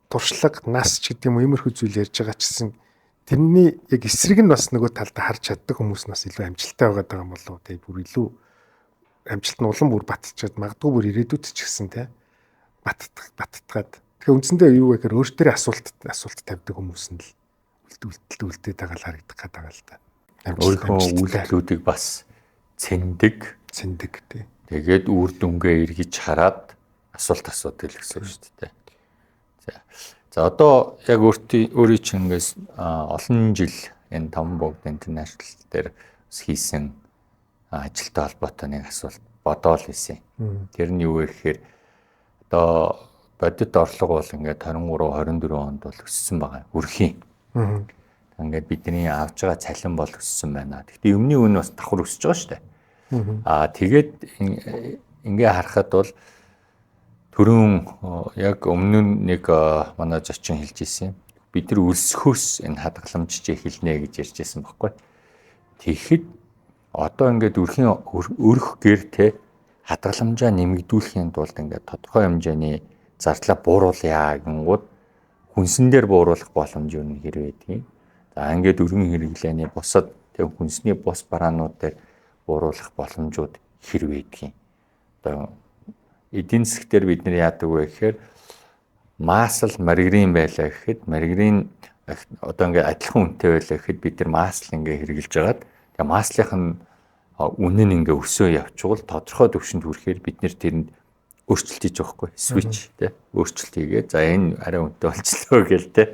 туршлага, нас ч гэдэг юм уу иймэрхүү зүйл ярьж байгаа ч гэсэн тэрний яг эсрэг нь бас нөгөө талдаа харж чаддаг хүмүүс нас илүү амжилттай байгаа юм болов уу те, бүр илүү амжилт нь улам бүр батчаад магадгүй бүр ирээдүйд ч гэсэн те баттгаад. Тэгэхээр үндсэндээ юу вэ гэхээр өөртөө асуулт тавьдаг хүмүүс нь л үлдээд байгаа л харагдах гэдэг байгаа л да. Өөрийнхөө үйлдэлүүдийг бас цэндэг тий. Тэгээд үр дүнгээ эргэж хараад асуулт асуудаг л гэсэн үг шүү дээ. За одоо яг өөрийн чинь ингээс олон жил энэ Таван богд International дээр хийсэн ажилтай холбоотой нэг асуулт бодоол исэн. Тэр нь юу вэ гэхээр одоо бодит орлого бол ингээд 23 24 онд бол өссөн байгаа. Өрхийн. Ингээд бидний авж байгаа цалин бол өссөн байна. Гэхдээ юмны үн бас давхар өсөж байгаа шүү дээ. Аа тэгээд ингээ харахад бол түрүүн яг өмнө нь нэг манай зочин хэлж ирсэн. Бид нар өлсөхөөс энэ хадгаламжж эхэлнэ гэж ярьж байсан байхгүй. Тэгэхэд одоо ингээд өрхийн өрх гэр те хадгаламжаа нэмэгдүүлэхийн тулд ингээд тодорхой хэмжээний зардлаа бууруулъя гингууд хүнсэн дээр бууруулах боломж юу нэг хэр байдгийг. За ингээд өргөн хэрэглээний бусад тэг хүнсний бус бараанууд дээр бууруулах боломжууд хэр байдгийг. Одоо эдийн засаг дээр бид нар яадаг вэ гэхээр маасл маргарин байлаа гэхэд маргарин одоо ингээд адилхан үнэтэй байлаа гэхэд бид нар маасл ингээ хэрэгжилж хагаад тэгээ маслынх нь үнэ нь ингээ өсөө явчвал тодорхой түвшинд хүрэхээр бид нэр тэрэнд өөрчлөлт хийж байгаа хгүй switch тий өөрчлөлт хийгээ за энэ арай үнэтэй болчлоо гэл тий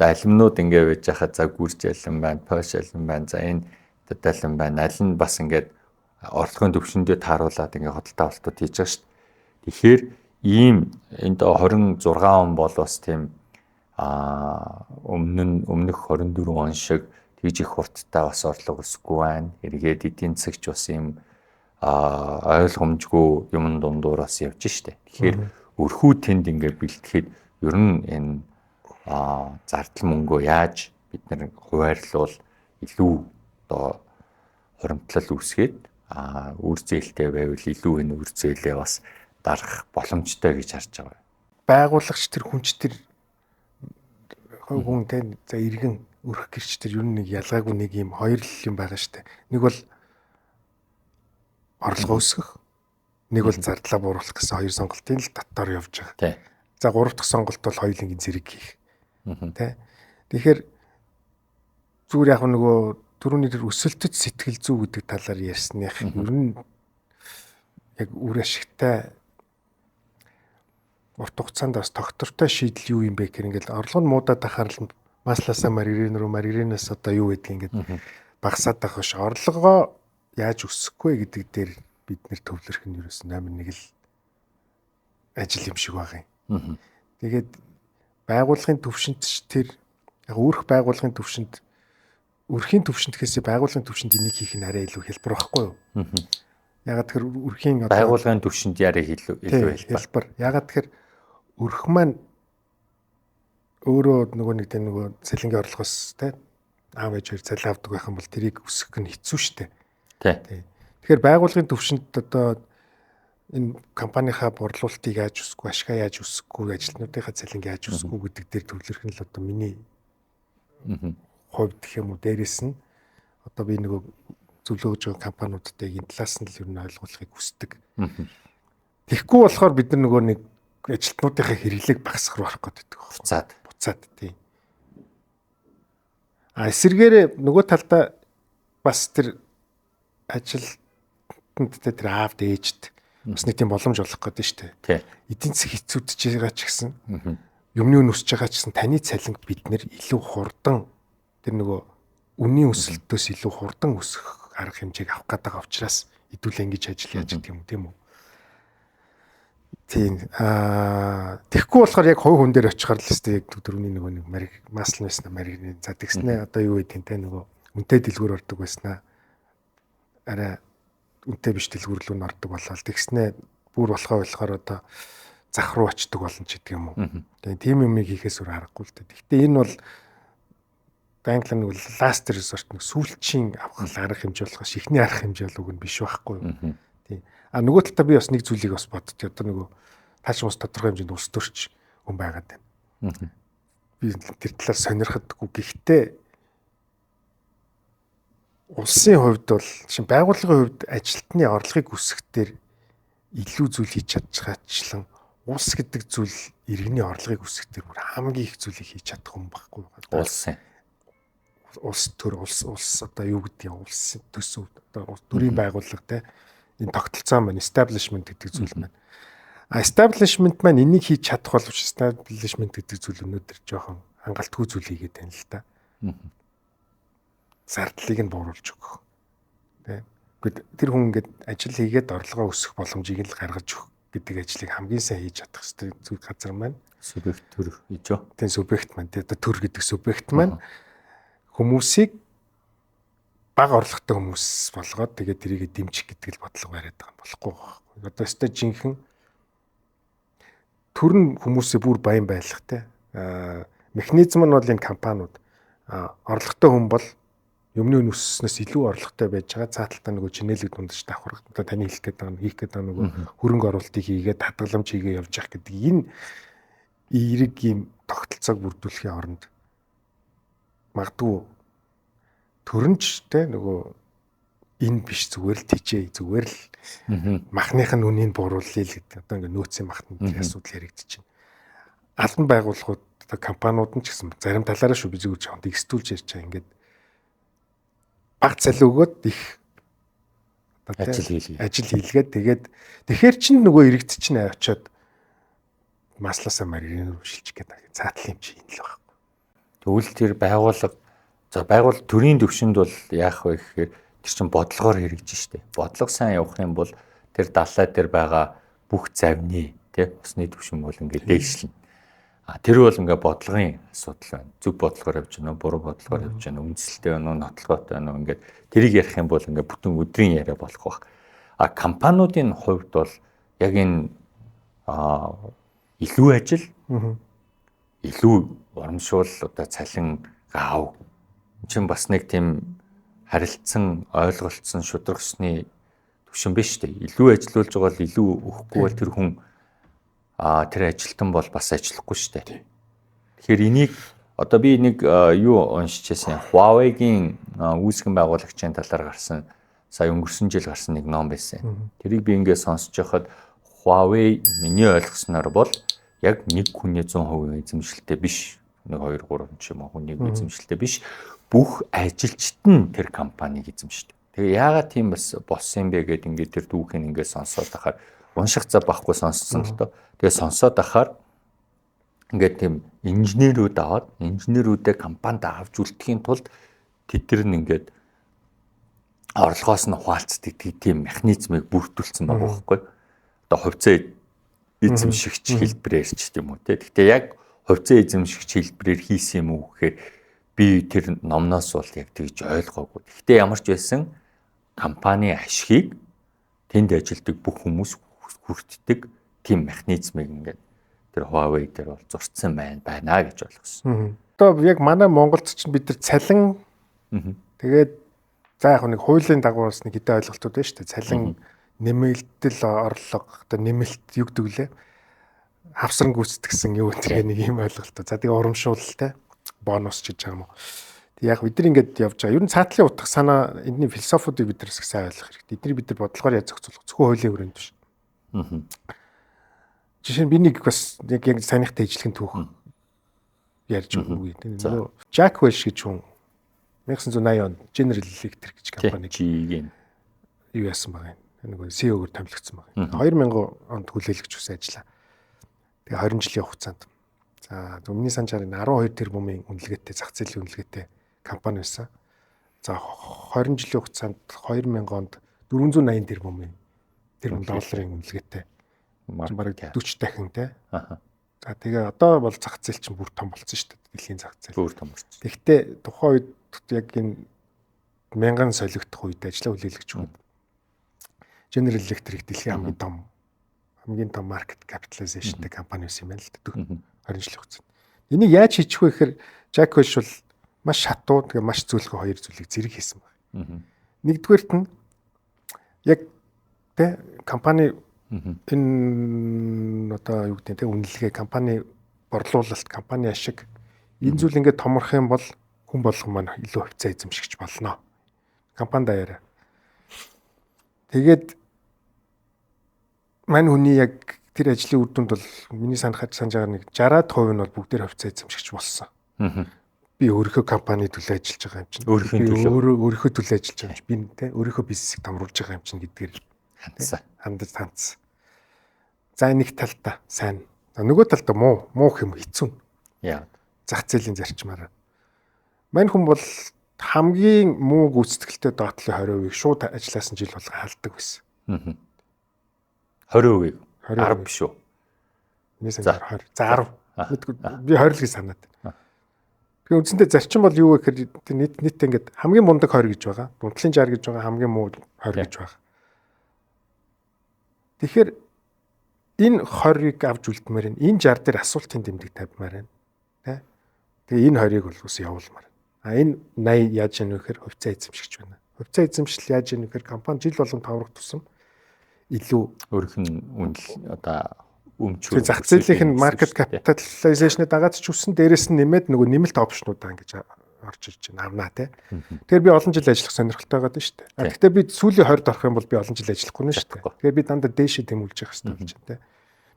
одоо алимнууд ингээ байж хахад за гүрж алим байна, пош алим байна, за энэ алим байна, аль нь бас ингээд орлогын түвшиндээ тааруулаад ингээ худалдаа авалтууд хийж байгаа шүү дээ. Тэгэхээр ийм энд 26 он бол бас тийм өмнөх 24 он шиг тэгж их хурдтай бас орлого өсөхгүй байна. Эргээд эдийн засагч бас ийм ойлгомжгүй юм дундуур бас явж штэ. Тэгэхээр өрхүү тэнд ингээ бэлтгэхэд ер нь энэ зардал мөнгөө яаж бид нар хуваарлуул илүү одоо хуримтлал үүсгээд үр зээлтэй байвал илүү энэ үр зээлээ бас дарах боломжтой гэж харж байгаа. Байгуулагч тэр хүнч тэр хүн тэ за иргэн өрх гэрч тэр ер нь нэг ялгаагүй нэг юм хоёр л юм байгаа штэ. Нэг бол орлогоо өсгөх, нэг бол зардлаа бууруулах гэсэн хоёр сонголтын л дотор явж байгаа. За гурав дахь сонголт бол хоёулангийн зэрэг хийх. Тэ. Тэгэхээр зүгээр яг нөгөө түрүүний тэр өсөлтөд сэтгэл зүй гэдэг талаар ярьсных ер нь яг үр ашигтай урт хугацаанд бас тогтвортой шийдэл юу юм бэ гэхээр ингээл орлого нь муудаад ахаар л маслаасаа маргарин руу, маргаринаас одоо юу гэдгийг ингээд багасаад байх биш. Орлогоо яаж өсөхгүй гэдэг дээр бид нэр төвлөрөх нь ерөөс номер 1 л ажил юм шиг байгаа юм. Тэгээд байгууллагын төвшөнд ч тэр яг өөрөх байгууллагын төвшөнд өрхийн төвшөнд гэхээсээ байгууллагын төвшөнд энийг хийх нь арай илүү хялбар байхгүй юу? Ягаад тэгэхээр өрхийн байгууллагын төвшөнд яриа илүү хялбар. Ягаад тэгэхээр өрх маань өөрөө нөгөө нэг тийм нөгөө цалингийн орлогоос те аав ээж хоёр цалин авдаг байх юм бол тэрийг өсгөх нь хэцүү шттэ. Тий. Тэгэхээр байгууллагын төвшөнд одоо энэ компанийнхаа борлуулалтыг яаж өсгөх, ашгаа яаж өсгөх, ажилтнуудынхаа цалинг яаж өсгөх гэдэг дээр төвлөрөх нь л одоо миний хувьд гэх юм уу дээрэс нь одоо би нөгөө зөвлөгөөж байгаа компаниудтай энэ талаас нь л ер нь ойлгуулахыг хүсдэг. Тэгэхгүй болохоор бид нар нөгөө нэг ажилтнуудынхаа хэрэглээг багасгах руу орох гэдэг байна. Буцаад тий. А эсвэргээрээ нөгөө талдаа бас тэр ажилтнанд тэр аавд ээжд бас нэг тийм боломж олох гэдэг нь шүү дээ. Эдийн засаг хэцүүдж байгаа ч гэсэн юмны үн өсөж байгаа ч гэсэн таны цалинг бид нэр илүү хурдан тэр нөгөө үнийн өсөлтөөс илүү хурдан өсөх арга хэмжээг авах гээд байгаа учраас хэдүүлээ ингэж ажил яаж гэдэг юм тийм үү? Тийм. Тэгэхгүй болохоор яг хувь хүн дээр очихоор л өстэй яг дөрөвний нөгөө нэг мариг масл байснаа маригны за тэгснэ одоо юу гэдэг те нөгөө үнэтэй дэлгүүр ордог байснаа арай үнэтэй биш дэлгүүр рүү н ордог болол тэгснэ бүр болохоо болохоор одоо зах руу очдөг болно ч гэдэг юм уу. Тэгээ тийм юмыг хийхээс өөр аргагүй л дээ. Гэхдээ энэ бол англиар нэг last resort нэг сүүлчийн авах арга хэмжээ болохоос эхний арга хэмжээ л үг нь биш байхгүй юу. Тийм. А нөгөө талдаа би бас нэг зүйлийг бас боддоо. Одоо нөгөө тааш ус тодорхой хэмжээнд улс төрч хүн байгаад байна. Би тэр талаар сонирхдаггүй. Гэхдээ улсын хувьд бол шин байгууллагын хувьд ажилтны орлогыг өсгөх илүү зүйл хийж чадчихаачлан улс гэдэг зүйл иргэний орлогыг өсгөх дээр бүр хамгийн их зүйлийг хийж чадах юм байхгүй. Улсын улс төр улс улс одоо юу гэдэг юм улс төсөв одоо төрийн байгууллага те энэ тогтолцоо маань establishment гэдэг зүйл маань. А establishment маань энийг хийж чадах боловч establishment гэдэг зүйл өнөөдөр жоохон хангалтгүй зүйл хийгээд байна л да. Зардлыг нь бууруулж өгөх. Тэ. Гэхдээ тэр хүн ингээд ажил хийгээд орлогоо өсгөх боломжийг л гаргаж өгөх гэдэг ажлыг хамгийн сайн хийж чадах ёстой зүйл газар маань субъект төр гэж үү? Тийм, субъект маань тий одоо төр гэдэг субъект маань хүмүүсийг бага орлоготой хүмүүс болгоод тэгээд тэрийг дэмжих гэдэг л бодлого бариад байгаа юм болохгүй байхгүй. Одоо өстой жинхэнэ төр нь хүмүүсээ бүр баян байлах те. Механизм нь бол энэ компаниуд орлоготой хүн бол юмны үн өсснөөс илүү орлоготой байж байгаа. Цааталтаа нөгөө чинээлэг дундаж давхар одоо таны хэлэх гээд байгаа хийх гээд байгаа нөгөө хөрөнгө оруулалтыг хийгээд хадгаламж хийгээ явж явах гэдэг энэ эерэг ийм тогтолцоог бүрдүүлэхийн оронд магадгүй төрөнч те нөгөө энэ биш зүгээр л тийчээ зүгээр л махных нь үнийг бууруулъя л гэдэг. Одоо ингээ нөөцийн махны асуудал яригдчихэв. Албан байгууллагууд одоо компаниуд нь ч гэсэн зарим талаараа шүү би зүгээр жоохон дэгсдүүлж ярьж байгаа ингээд баг цалин өгөөд их одоо ажил хийлгээд тэгээд тэгэхэр чинь нөгөө иргэд чинь очиод маслаасаа марийн рүү шилжих гэдэг цаатлын юм чи энэ л байхгүй. Тэгвэл тэр байгууллага за байгуул төрийн төвшөнд бол яах вэ гэхээр тэр чинь бодлогоор хэрэгжиж штэ. Бодлого сайн явах юм бол тэр далай дээр байгаа бүх завны тий усны төвшин бол ингээд дээшлэнэ. А тэр бол ингээ бодлогын асуудал байна. Зөв бодлогоор явж байна уу, буруу бодлогоор явж байна уу, үндсэлтэй байна уу, нотлогоотой байна уу ингээд тэрийг ярих юм бол ингээ бүтэн өдрийн яриа болох байх. А компаниудын хувьд бол яг энэ илүү ажил, илүү урамшуул одоо цалин гав чинь бас нэг тийм харилцсан, ойлголцсон шударга ёсны түвшин биш үү? Илүү ажилуулж байгаа бол илүү өгөхгүй бол тэр хүн тэр ажилтан бол бас ажиллахгүй шүү дээ. Тэгэхээр энийг одоо би нэг юу уншиж байсан. Huawei-гийн үүсгэн байгуулагчийн талаар гарсан сая өнгөрсөн жил гарсан нэг ном байсан. Тэрийг би ингээд сонсож байхад Huawei миний ойлгосноор бол яг нэг хүний 100% эзэмшилтэй биш. 1 2 3 ч юм уу хүний эзэмшилтэй биш. Бүх ажилчид нь тэр компанийг эзэмшдэг. Тэгээ яагаад тийм бас болсон юм бэ гэд ингээд тэр дүүхийг ингээд сонсоод ахаар унших зав байхгүй сонссон л доо. Тэгээ сонсоод ахаар ингээд тийм инженерүүд аваад инженерүүдээ компанид авч үлдэхийн тулд тэд нар нь ингээд орлогоос нь хуваалцдаг тийм механизмыг бүрдүүлсэн байгаа байхгүй. Одоо хувьцаа эзэмшигч хэлбэрээр ч тийм үү те. Гэхдээ яг хувьцаа эзэмшигч хэлбэрээр хийсэн юм уу гэхээр би тэр номноос бол яг тэгж ойлгоогүй. Гэхдээ ямар ч байсан компани ашигыг тэнд ажилладаг бүх хүмүүс хүртдэг тийм механизмыг ингээд тэр Huawei дээр бол зурцсан байна гэж ойлгосон. Одоо яг манай Монголд чинь бид нар цалин тэгээд за яг нэг хуулийн дагуу бас нэг хэдэн ойлголтууд байна шүү дээ. Цалин нэмэлтэл орлого одоо нэмэлт юу гэдэг лээ. Хавсран гүйцэтгсэн юу гэдэг нэг юм ойлголтоо. За тэгээ урамшуулал те бонус ч гэж байгаа юм уу. Тэг яг бид нар ингээд явж байгаа. Ер нь цаатлын утга санаа энэний философиудыг бид нар бас сайн ойлгох хэрэгтэй. Эднийг бид нар бодлогоор яаж зохицуулах зөвхөн хуулийн хүрээнд биш. Жишээ нь би нэг бас яг саяныхтай ижилхэн түүх ярьж өгье. Нөгөө Jack Welch гэж хүн 1980 онд General Electric гэж компаниг юу яасан байгаа юм. Нөгөө CEO-гоор томилогдсон байгаа. 2000 онд хүлээлгэж өгсөн ажиллаа. Тэгээ 20 жилийн хугацаанд. За өмнөний санджаар энэ 12 тэрбумын үнэлгээтэй зах зээлийн үнэлгээтэй компани байсан. За 20 жилийн хугацаанд 2000 онд 480 тэрбумын тэрбум долларын үнэлгээтэй. Бараг 40 дахин те. За тэгээ одоо бол зах зээл чинь бүр том болсон шүү дээ. Дэлхийн зах зээл. Бүр том болсон. Тэгэхдээ тухайн үед яг энэ мянган солигдох үед ажиллаа хүлээлгэж өгöd. General Electric дэлхийн хамгийн том market capitalization-тэй компани байсан юм байна л да. 20 жилийн хугацаанд. Энийг яаж хийчих вэ гэхээр Jack Welch бол маш шатуу тэгээ маш зөөлхөн хоёр зүйлийг зэрэг хийсэн байна. Нэгдүгээрт нь яг Тэ компани энэ одоо юу гэдэг нь тэ үнэлгээ, компани борлуулалт, компани ашиг энэ зүйл ингээд томрох юм бол хүн болгон маань илүү хувьцаа эзэмшигч болно. Компани даяараа. Тэгээд мань хүний яг тэр ажлын үр дүнд бол миний санахад санаж байгаа нэг 60% нь бол бүгдээр хувьцаа эзэмшигч болсон. Би өөрийнхөө компани төлөө ажиллаж байгаа юм чинь. Өөрийнхөө төлөө ажиллаж байгаа юм чинь. Би тэ өөрийнхөө бизнесийг томруулж байгаа юм чинь гэдгээр хандсан. Хандсан. За нэг талдаа сайн. Нөгөө талдаа муу юм хэцүү. Яа. Зах зээлийн зарчмаараа. Мань хүн бол хамгийн муу гүйцэтгэлтэй доотлын 20%-ийг шууд ажилласан жил болгон халдаг байсан. 20%-ийг 10 биш үү? Миний санаар 20. За 10. Мэдгүй би 20 л гэж санаад байна. Тэгээ үндсэндээ зарчим бол юу вэ гэхээр нийт нийт ингээд хамгийн мундаг 20 гэж байгаа. Дундлын 60 гэж байгаа, хамгийн муу 20 гэж байгаа. Тэгэхээр энэ 20-ыг авч үлдмээр байна. Энэ 60 дээр асуултын тэмдэг тавьмаар байна. Тэ? Тэгээ энэ 20-ыг бол ус явуулмаар. А энэ 80 яаж яах вэ гэхээр хувьцаа эзэмшигч байна. Хувьцаа эзэмшил яаж яах вэ гэхээр компани жил болгон товрох тусам илүү өөрөх нь үнэл одоо өмчөр зах зээлийнх нь market capitalization-ы дагаад ч үсэн дээрэс нь нэмээд нөгөө нэмэлт опшнуудаа ингэж орж ирж байна авнаа тий. Тэгэхээр би олон жил ажиллах сонирхолтой байгаа даа шүү дээ. А гэхдээ би сүүлийн 20-д орох юм бол би олон жил ажиллахгүй нэ шүү дээ. Тэгэхээр би дандаа дээшээ тэмүүлж явах хэрэгтэй болж байна тий.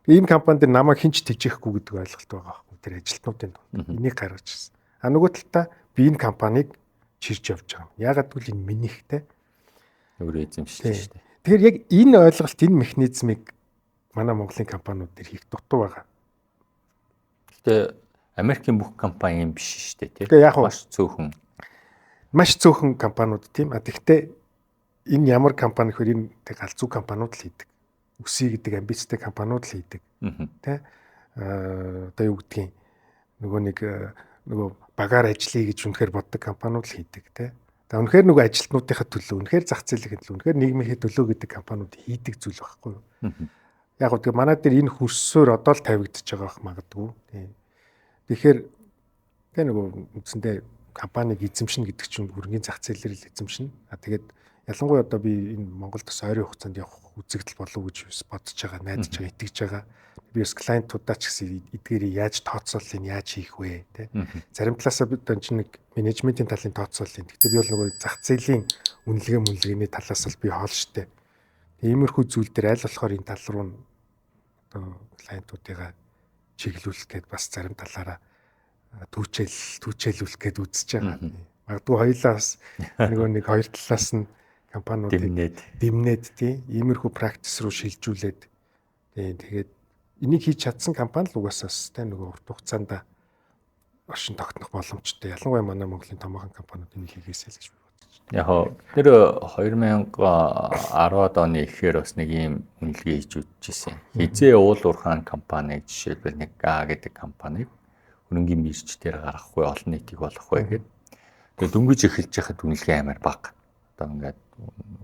Тэгээ энэ компани дээр намайг хинч тэжээхгүй гэдэг ойлголт байгаа байхгүй тэр ажилтнуудын дунд. Энийг гаргаж ирсэн. А нөгөө талдаа би энэ компанийг чирж явж байгаа юм. Яагаад гэвэл энэ минийх те. Өөрөө эзэмшиж шүү дээ. Тэгэхээр яг энэ ойлголт, энэ механизмыг манай Монголын компаниуд дээр хийх дутуу байгаа. Гэхдээ Америкийн бүх компани юм биш шүү дээ, тий. Яг маш цөөхөн. Маш цөөхөн компаниуд тийм. А тэгвэл энэ ямар компани гэхээр энэ тэг галзуу компаниуд л хийдэг. Өсөе гэдэг амбицтай компаниуд л хийдэг. Тэ? Одоо юу гэдгийг нөгөө нэг нөгөө багаар ажиллая гэж үнэхээр боддог компаниуд л хийдэг, тэ. За үнэхээр нөгөө ажилтнуудынхаа төлөө, үнэхээр зах зээлийн төлөө, үнэхээр нийгмийнхээ төлөө гэдэг компаниуд хийдэг зүйл байхгүй юу? Яг гоо тэгээ манай дээр энэ хөрсөөр одоо л тавигдчихж байгаа бах магадгүй. Тийм. Тэгэхээр тэгээ нөгөө үндсэндээ компаниг эзэмшнэ гэдэг чинь хөрөнгөний зах зээлээр л эзэмшнэ. А тэгээд ялангуяа одоо би энэ Монголд бас ойрын хугацаанд явах үзэгдэл болов уу гэж бодож байгаа, найдаж байгаа, итгэж байгаа. Би бас клиентуудаа ч гэсэн эдгээрийг яаж тооцооллыг яаж хийх вэ, тэ. Зарим талаасаа бид энэ чинь нэг менежментийн талын тооцооллын. Гэхдээ би бол нөгөө зах зээлийн үнэлгээ мүнэлгээний талаас бол би хоол штэ. Иймэрхүү зүйл дээр аль болохоор энэ тал руу одоо клиентуудыгаа чиглүүлэх гээд бас зарим талаараа түүчээлүүлэх гээд үзэж байгаа. Магадгүй хоёулаа бас нөгөө нэг хоёр талаас нь компаниудыг дэмнээд тий иймэрхүү практис руу шилжүүлээд тий тэгээд энийг хийж чадсан компани л угаасаа тий нөгөө урт хугацаанд оршин тогтнох боломжтой. Ялангуяа манай Монголын томоохон компаниуд энийг хийгээсэй л гэж би бодож байна. Яг хоо тэр 2010-ад оны ихээр бас нэг ийм үнэлгээ хийж үзчихсэн. Хизээ уул уурхаан компаниг жишээлбэл нэг А гэдэг компаниг хөрөнгийн бирж дээр гаргах вэ, олон нийтийг болох вэ гэдэг. Тэгээд дөнгөж эхэлж байхад үнэлгээ амар бага. Одоо ингээд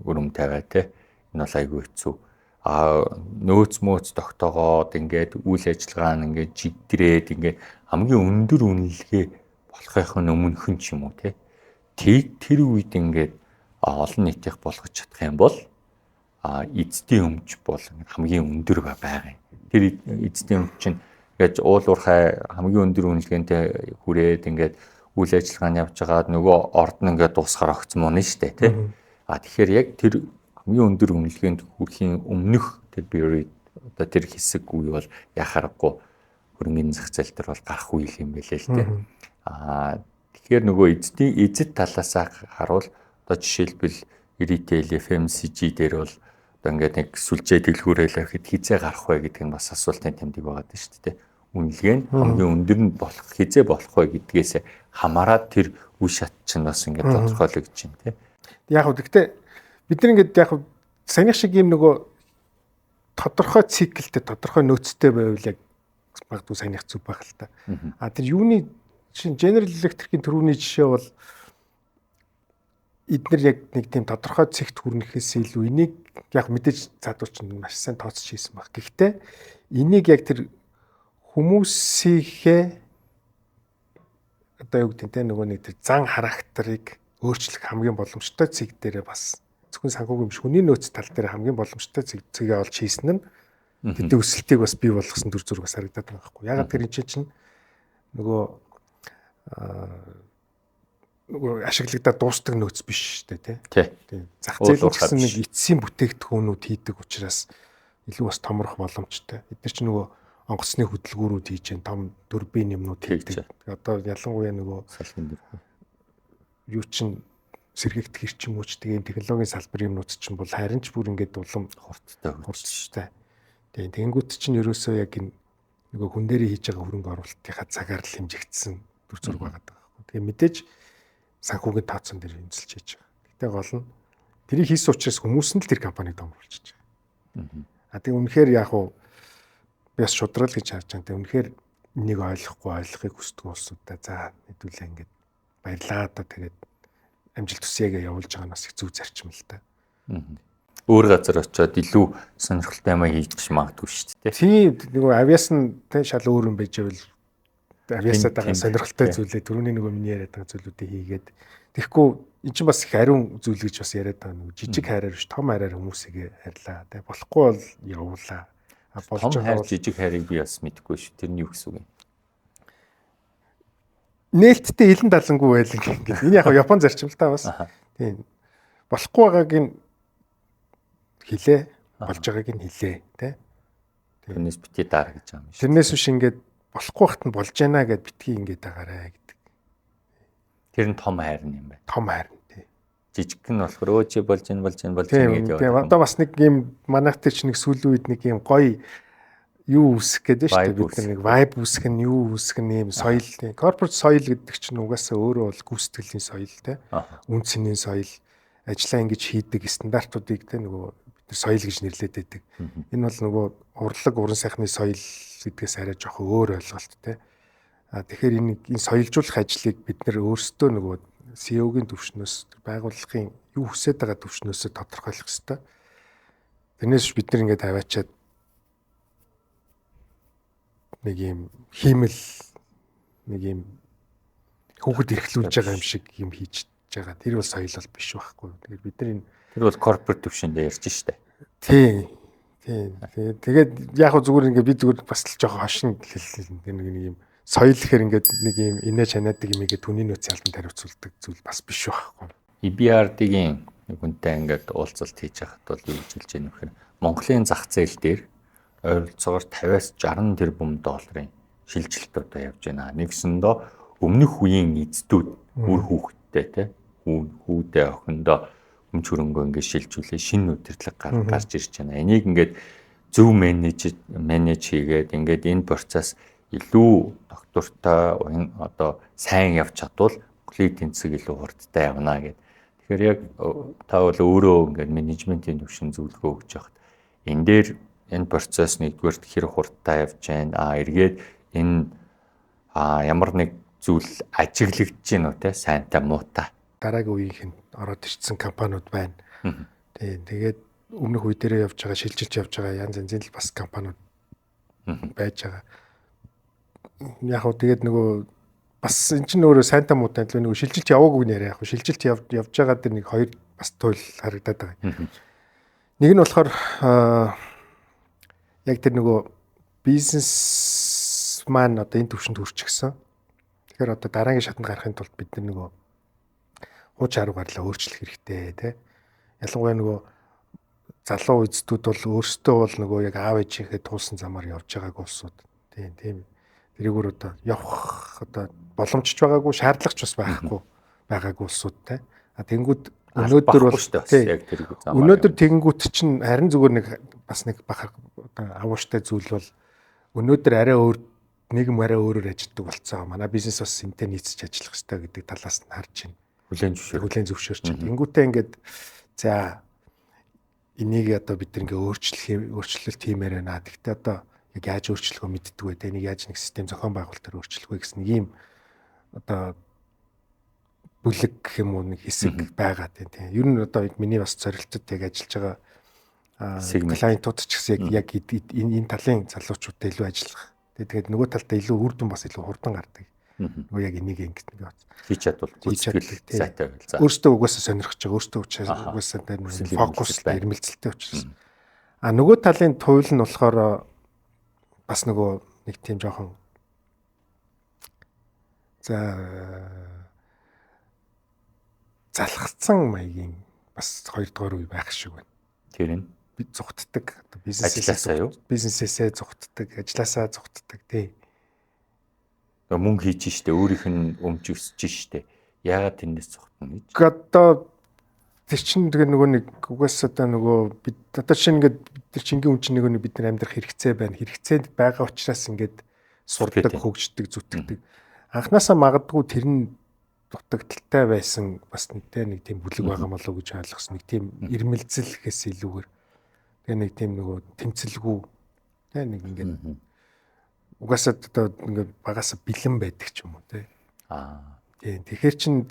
өрөм тавиа те. Энэ бол айгүй хэцүү. А нөөц мөөц тогтоогоод ингээд үйл ажиллагаа нь ингээд жигдрээд ингээд хамгийн өндөр үнэлгээ болохынх нь өмнөхөн ч юм уу те. Тэр үед ингээд олон нийтийнх болгож чадах юм бол эзэдийн өмч бол хамгийн өндөр байгаа юм. Тэр эзэдийн өмч чинь ингээд уул уурхай хамгийн өндөр үнэлгээнтэй хүрээд ингээд үйл ажиллагаа нь явж байгаад нөгөө орд нь ингээд дуусахаар огцсон мөн шүү дээ тий. А тэгэхээр яг тэр хамгийн өндөр үнэлгээнд хүрэхийн өмнөх тэр period одоо тэр хэсэг үе бол яхаарахгүй хөрөнгөний зах зээл дээр бол гарах үе юм байлээ л тий. А тэгэхээр нөгөө эзэдийн эзэд талаасаа харуул одоо жишээлбэл retail FMCG дээр бол одоо ингээд нэг сүлжээ дэлгүүрэл авахд хизээ гарах вэ гэдэг нь бас асуултын тэмдэг байгаа даа шүү дээ. Үнэлгээ нь хамгийн өндөр нь болох хизээ болох вэ гэдгээс хамаарат тэр үе шат чинь бас ингээд тодорхойлогдож байна тий. Яг хөө гэхдээ бид нар ингээд яг саяных шиг юм нөгөө тодорхой циклтэй тодорхой нөөцтэй байвал яг магадгүй саяных зүг байх л та. А тэр юуны чинь General Electric-ийн түрүүний жишээ бол эднэр яг нэг тийм тодорхой цэгт хүрнэхээс илүү энийг яг мэдээж цаадуур чинь маш сайн тооцож хийсэн баг. Гэхдээ энийг яг тэр хүмүүсийнхээ одоо юу гэдэг нь те нөгөө нэг тэр зан характерыг өөрчлөх хамгийн боломжтой цэг дээрээ бас Зөвхөн санхүүгийн биш, хүний нөөц тал дээр хамгийн боломжтой цэгээ олж хийсэн нь тэдний өсөлтийг бас бий болгосон төр зүрх бас харагдаад байгаа байхгүй. Ягаад тэр энэ чинь нөгөө ашиглагдаад дуустдаг нөөц биш шүү дээ, тий. Тийм. Зах зээл гэсэн нэг эцсийн бүтээгдэхүүнүүд хийдэг учраас илүү бас томрох боломжтой. Эдгээр чинь нөгөө онгоцны хөдөлгүүрүүд хийж जैन, том турбин юмнууд хийдэг. Одоо ялангуяа нөгөө салхин дэр юу чинь сэргээгдэх эрчим хүч тэгээ технологийн салбар юмнууд чинь бол харин ч бүр ингээд улам хурдтай хурцтай. Тэгээ тэгэнгүүт чинь ерөөсөө яг энэ нөгөө хүн дээрээ хийж байгаа хөрөнгө оруулалтынхаа цагаар л хэмжигдсэн төр зураг байгаа байхгүй. Тэгээ мэдээж санхүүгийн тооцоон дээр хэмжилж хийж байгаа. Гэтэ гол нь тэрийг хийсэн учраас хүмүүс нь л тэр компаниг томруулчихж байгаа. А тэгээ үнэхээр яг уу би бас шудрал гэж харж байгаа. Тэгээ үнэхээр энийг ойлгохгүй ойлгохыг хүсдэг улсуудаа за хэдүүлээ ингээд баярлаа одоо тэгээд амжилт төсөөгээ явуулж байгаа нь бас их зөв зарчим л та. Өөр газар очиод илүү сонирхолтой юм хийж магадгүй шүү дээ. Тийм, нөгөө авиас нь тэ шал өөр юм байж байвал авиасаад байгаа сонирхолтой зүйлээ түрүүний нөгөө миний яриад байгаа зүйлүүдийг хийгээд тэгэхгүй эн чинь бас их ариун зүйл гэж бас яриад байгаа нөгөө жижиг хайраар биш том хайраар хүмүүсийг хайрлаа тэ болохгүй бол явуулаа. А болж байгаа бол жижиг хайрыг би бас мэдэхгүй шүү. Тэр нь юу гэсэн үг юм? Нээлттэй илэн далангүй байлаа ингээд. Энэ яг Япон зарчим л та бас. Тийм. Болохгүй байгааг нь хилээ, болж байгааг нь хилээ, тэ. Тэрнээс битгий дараа гэж байгаа юм шиг. Тэрнээс биш ингээд болохгүй бахт нь болж байна гэд битгий ингээд агаарэ гэдэг. Тэр нь том хайр юм байна. Том хайр нь тий. Жижиг нь болохоор өө чи болж гин болж гин болж гин гэдэг. Тийм. Одоо бас нэг юм манайх тэр чинь нэг сүүлийн үед нэг юм гоё юу үүсэх гэдэг шүү дээ. Бид нэг vibe үүсгэх нь юу үүсгэх нь юм соёл тийм. Corporate соёл гэдэг чинь угаасаа өөрөө бол гүйцэтгэлийн соёл тийм. Үн цэнийн соёл, ажлаа ингэж хийдэг стандартуудыг тийм нөгөө бид нар соёл гэж нэрлэдэг байдаг. Энэ бол нөгөө урлаг, уран сайхны соёл гэдгээс арай жоохон өөр ойлголт тийм. А тэгэхээр энэ соёлжуулах ажлыг бид нар өөрсдөө нөгөө CEO-гийн түвшнөөс байгууллагын юу хүсэж байгаа түвшнөөсөө тодорхойлох ёстой. Тэрнээс бид нар ингээд аваачаад нэг юм хиймэл нэг юм хүүхэд эрхлүүлж байгаа юм шиг юм хийж байгаа. Тэр бол соёл бол биш байхгүй. Тэгэхээр бид нар энэ тэр бол корпорат түвшиндээ ярьж штэ. Тийм. Тийм. Тэгээд яг хөө зүгээр ингээд би зүгээр бас л жоохон хошин хэлсэн. Тэр нэг юм соёл гэхээр ингээд нэг юм инээ чанаадаг юм ингээд түүний нөөцийн албанд хариуцуулдаг зүйл бас биш байхгүй. EBRD-гийн нэг хүнтэй ингээд уулзалт хийж байхад бол юу гэж хэлж байгаа нөхөр Монголын зах зээл дээр ойролцоогоор 50-аас 60 тэрбум долларын шилжилт одоо явж байна. Нэгсэндөө өмнөх үеийн эздүүд үр хүүхэдтэй те хүүдээ охиндоо өмч хөрөнгөө ингээд шилжүүлээ шинэ удирдлага гарч ирж байна. Энийг ингээд зөв менеж хийгээд ингээд энэ процесс илүү доктортой одоо сайн явж чадвал Монголын эдийн засаг илүү хурдтай явна гэд. Тэгэхээр яг та бол өөрөө ингээд менежментийн түвшин зөвлөгөө өгч явахад энэ дээр энэ процесс нэгдүгээрт хэр хурдтай явж байна. А эргээд энэ ямар нэг зүйл ажиглагдж байна уу те сайнтай муутай. Дараагийн үеийнх нь ороод ирсэн компаниуд байна. Тийм тэгээд өмнөх үе дээрээ явж байгаа шилжилж явж байгаа янз янзын л бас компаниуд байж байгаа. Яг хөө тэгээд нөгөө бас эн чинь өөрөө сайнтай муутай л нөгөө шилжилт яваагүй нэрээ яг шилжилт явж байгаа дэр нэг хоёр бас туйл харагдаад байгаа. Нэг нь болохоор яг тэр нөгөө бизнес маань одоо энэ төвшөнд хүрчихсэн. Тэгэхээр одоо дараагийн шатанд гарахын тулд бид нар нөгөө хууч арга барилаа өөрчлөх хэрэгтэй тий. Ялангуяа нөгөө залуу эздүүд бол өөрсдөө бол нөгөө яг аав ээжийнхээ туулсан замаар явж байгааг улсууд. Тийм тийм. Тэрийгүүр одоо явах одоо боломжч байгаагүй, шаардлагач бас байхгүй байгаагүй улсууд тий. А тэнгүүд өнөөдөр бол яг тэр замаар. Өнөөдөр тэгэнгүүт чинь харин зүгээр нэг бас нэг бахар одоо агууштай зүйл бол өнөөдөр арай өөр нийгэм арай өөрөөр ажилладаг болцсон. Манай бизнес бас энтэй нийцэж ажиллах хэрэгтэй гэдэг талаас нь харж байна. Хүлээн зөвшөөр. Хүлээн зөвшөөрч. Тэнгүүтээ ингээд за энийг одоо бид ингээ өөрчлөлт хиймээр байна. Тэгтээ одоо яг яаж өөрчлөхөө мэддэг вэ? Энийг яаж нэг систем зохион байгуулалтаар өөрчлөх вэ гэсэн нэг ийм одоо бүлэг гэх юм уу нэг хэсэг байгаа тийм. Ер нь одоо миний бас зорилтод яг ажиллаж байгаа клиентууд ч гэсэн яг энэ талын залуучуудтай илүү ажиллах. Тэгээд нөгөө талдаа илүү үр дүн бас илүү хурдан гардаг. Нөгөө яг энийг ингэж нэг хийж чадвал гүйцэтгэл сайтай байл. За. Өөртөө угаасаа сонирхож байгаа, өөртөө учраас угаасаа фокус ирмэлзэлтэй учраас. А нөгөө талын туйл нь болохоор бас нөгөө нэг тийм жоохон за залхацсан маягийн бас хоёрдугаар үе байх шиг байна. Тэр нь би зүгтдэг бизнесээсээ юу? Бизнесээсээ зүгтдэг, ажилласаа зүгтдэг тий. Мөнгө хийж штэ, өөрийнх нь өмч өсөж штэ. Яагаад тэрнээс зүгтна гэж? Одоо тэр чинь тэгээ нөгөө нэг угаасаа одоо нөгөө бид одоо чинь ингээд бид нар чингийн үн чинь нөгөө нэг бид нар амьдрах хэрэгцээ байна. Хэрэгцээнд байгаа учраас ингээд сурдаг, хөгждөг, зүтгэдэг. Анхнаасаа магадгүй тэр нь дутагдaltaй байсан бас нэгтэй нэг тийм бүлэг байгаа болов уу гэж ойлгосон. Нэг тийм ирмэлзэл гэхээс илүүгээр тэгээ нэг тийм нөгөө тэмцэлгүй тэ нэг ингээд угаасаа одоо ингээд багасаа бэлэн байдаг ч юм уу тэ. Аа. Тийм. Тэгэхээр чин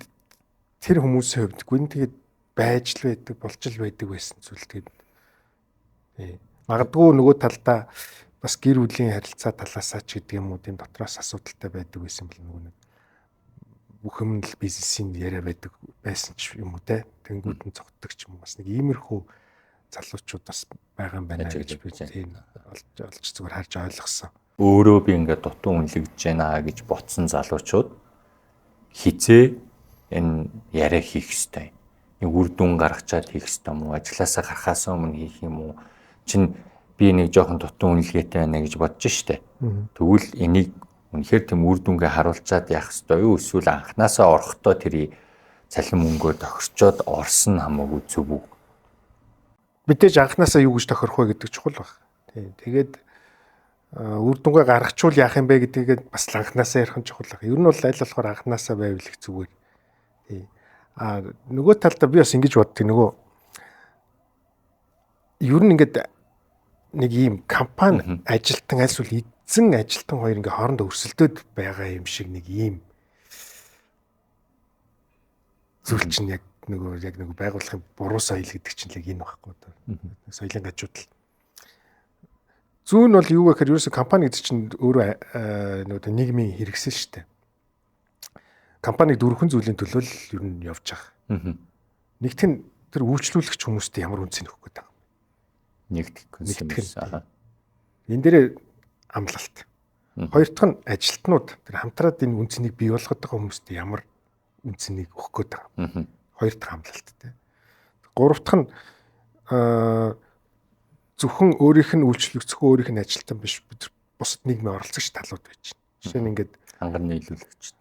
тэр хүмүүсийн хувьд гүн тэгээд байж л байдаг, болж л байдаг байсан зүйл тэгээд тий. Магадгүй нөгөө талдаа бас гэр бүлийн харилцаа талаасаа ч гэдэг юм уу тийм дотроос асуудалтай байдаг байсан бол нөгөө нэг бүх юм л бизнесийн яриа байдаг байсан ч юм уу те. Тэнгүүд нь цогтдаг ч юм уу бас нэг иймэрхүү залуучууд бас байгаа юм байна гэж би тийм олж зүгээр харж ойлгосон. Өөрөө би ингээд дутуу үнэлэгдэж байна гэж ботсон залуучууд хизээ энэ яриа хийх ёстой. Нэг үр дүн гаргачаад хийх ёстой юм уу? Ажлаасаа гарахаас өмнө хийх юм уу? Чин би нэг жоохон дутуу үнэлгээтэй байна гэж бодож штэ. Тэгвэл энийг үнэхээр тийм үр дүнгээ харуулчаад яах ёстой юу? Эсвэл анханасаа орохдоо тэр цалин мөнгөөр тохирчоод орсон хамаагүй зөв үү? Мэдээж анханасаа юу гэж тохирох вэ гэдэг чухал баг. Тийм. Тэгээд үр дүнгээ гаргачвал яах юм бэ гэдгийг бас анханасаа ярих нь чухал баг. Ер нь бол аль болохоор анханасаа байвал их зүгээр. Тийм. А нөгөө талдаа би бас ингэж боддог. Нөгөө ер нь ингээд нэг ийм компани ажилтан аль эсвэл эзэн ажилтан хоёр ингээ хоорондоо өрсөлдөөд байгаа юм шиг нэг ийм зүйл чинь яг нөгөө байгууллагын буруу соёл гэдэг чинь л яг энэ байхгүй одоо. Соёлын гажуудал. Зүүн нь бол юу вэ гэхээр ерөөсө компани гэдэг чинь өөрөө нөгөө нийгмийн хэрэгсэл шүү дээ. Компани дөрвөн зүйлийн төлөө л ер нь явж байгаа. Нэгт нь тэр үйлчлүүлэгч хүмүүстээ ямар үнцийг өгөх гээд байгаа юм. Нэгт консюмер. Энэ дээр амлалт. Хоёр дахь нь ажилтнууд тэр хамтраад энэ үнцнийг бий болгоод байгаа хүмүүстээ ямар үнцнийг өгөх гээд байгаа юм. Хоёр дахь амлалт тий. Гурав дахь нь зөвхөн өөрийнх нь үйлчлэг, зөвхөн өөрийнх нь ажилтан биш, бид бусад нийгмийн оролцогч талууд байж байна. Жишээ нь ингээд хангар нийлүүлэгчд.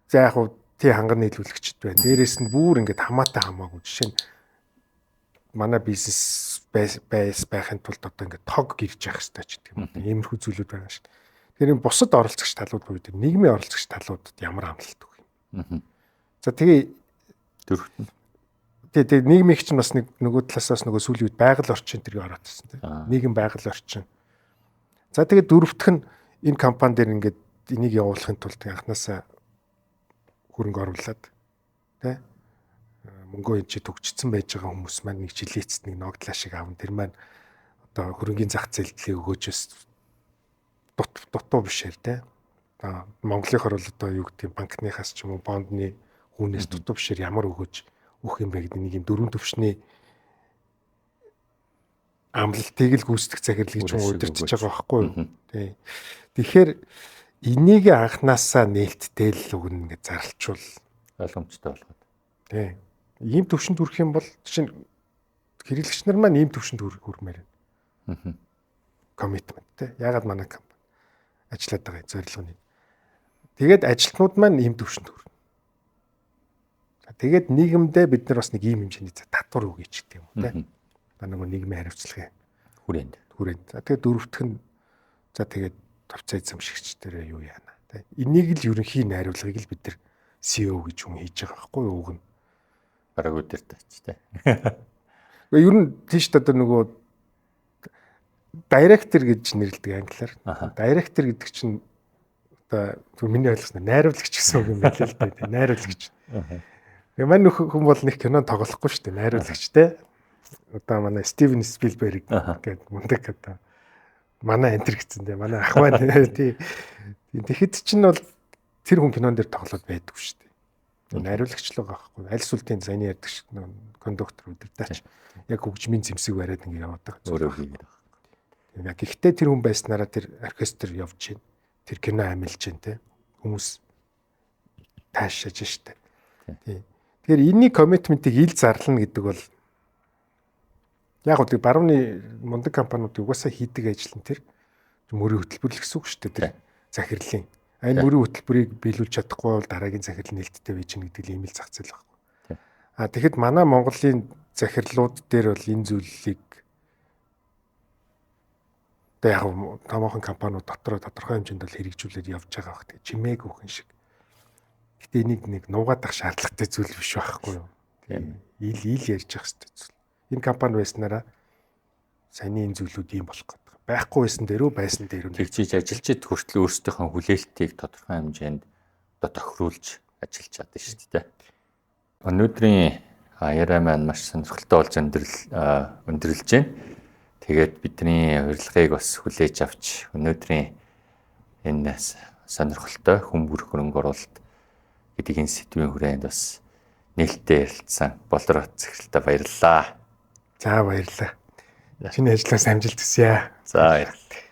За яг хуу тий хангар нийлүүлэгчд байна. Дээрээс нь бүр ингээд хамаатай хамаагүй. Жишээ нь манай бизнес байхын тулд одоо ингээд тог гэрж явах хэрэгтэй ч гэдэг юм. Иймэрхүү зүйлүүд байгаа шүү. Тэгэхээр энэ бусад оролцогч талууд буюу тэр нийгмийн оролцогч талуудад ямар амлалт өгөх юм. За тэгээ дөрөвт нь. Тэгээ нийгмийн чинь бас нэг нөгөө талаасаас нөгөө сүүлийн үед байгаль орчин тэрийг ороод ирсэн тийм. Нийгэм байгаль орчин. За тэгээ дөрөвтөх нь энэ компани дээр ингээд энийг явуулахын тулд анханасаа хөрөнгө оруулаад тий мөнгөө энэ чи төгжсөн байж байгаа хүмүүс маань нэг жилийн эцэст нэг ногдлаа шиг авна. Тэр маань одоо хөрөнгөний зах зээлдлийг өгөөж дутуу бишээр тий. Одоо Монголынхоор бол одоо юу гэдэг банкныхаас ч юм уу бондны хүүнээс дутуу бишээр ямар өгөөж өгөх юм бэ гэдэг нэг юм дөрвөн төвшний амлалтыг л гүйцэтгэх захирал гэж хүн удирдах байгаа байхгүй юу? Тий. Тэгэхээр энийг анханасаа нээлттэй л үг нь ингээд зарлчвал ойлгомжтой болгоод. Тий. Ийм төвшөнд хүрэх юм бол жишээ нь хэрэглэгч нар маань ийм төвшөнд хүрмээр байна. Commitment тий. Яагаад манай компани ажиллаад байгаа зорилго нь. Тэгээд ажилтнууд маань ийм төвшөнд хүрнэ. Тэгээд нийгэмдээ бид нар бас нэг ийм хэмжээний татвар өгье ч гэдэг юм уу тий. Одоо нөгөө нийгмийн хариуцлагын хүрээнд. За тэгээд дөрөвдөх нь за тэгээд товцоо эзэмшигч дээр юу яана тий. Энийг л ерөнхий найруулгыг л бид нар CEO гэж хүн хийж байгаа байхгүй юу уг нь. Бараг өдөртөч тий. Гэхдээ ер нь тийш одоо нөгөө директор гэж нэрлэдэг англиар. Директор гэдэг чинь одоо миний ойлгосноор найруулагч гэсэн үг юм байна л дээ. Найруулагч. Тэгээ мань хүн бол нэг кинонд тоглохгүй шүү дээ. Найруулагч те. Одоо манай Стивен Спилберг гэдэг мундаг одоо манай энтер гэсэн те. Манай ах маань тий. Тэгэхэд чинь бол Тэр хүн кинон дээр тоглоод байдгүй шүү дээ. Найруулагч л байгаа байхгүй. Аль сүлтийн саяны ярьдаг шиг кондуктор удирдаач яг хөгжмийн зэмсэг бариад ингэ яваад байгаа. Өөрөө хийгээд байгаа. Тийм. Гэхдээ тэр хүн байснараа тэр оркестр явж байна. Тэр кино амилж байна те. Хүмүүс таашааж штэ. Тийм. Тэгэхээр энэний commitment-ийг ил зарлана гэдэг бол яг гоо барууны мундаг компаниуд угаасаа хийдэг ажил нь тэр мөрийн хөтөлбөр л гэсэн үг шүү дээ, тэр захирлын. Энэ мөрийн хөтөлбөрийг биелүүлж чадахгүй бол дараагийн захирал нээлттэй байж гэнэ гэдэг л ийм л зах зээл байхгүй. А тэгэхэд манай Монголын захирлууд дээр бол энэ зүйлийг одоо яг томоохон компаниуд дотроо тодорхой хэмжээнд бол хэрэгжүүлээд явж байгаа бах. Тэгээ чимээг үхэн шиг. Гэтэ энийг нэг нуугаадах шаардлагатай зүйл биш байхгүй юу? Тийм. Ил ил ярьж явах хэрэгтэй зүйл. Энэ компани байснараа саяны энэ зүйлүүд ийм болох гэдэг. Байхгүй байсан дээрүү байсан дээрүү. Тэгжиж ажиллаж хүртэл өөрсдийнхөө хүлээлтийг тодорхой хэмжээнд одоо тохируулж ажиллаж чадсан шүү дээ. Өнөөдрийн яриа маань маш сонирхолтой болж өндөрлөж байна. Тэгээд бидний урилгыг бас хүлээж авч өнөөдрийн энэ сонирхолтой хүмүүр хөрөнгө оруулалт гэдэг энэ сэдвийн хүрээнд бас нээлттэй ярилцсан Болор захиралтай баярлалаа. За баярлалаа. Чиний ажлаас амжилт хүсье. За баярлалаа.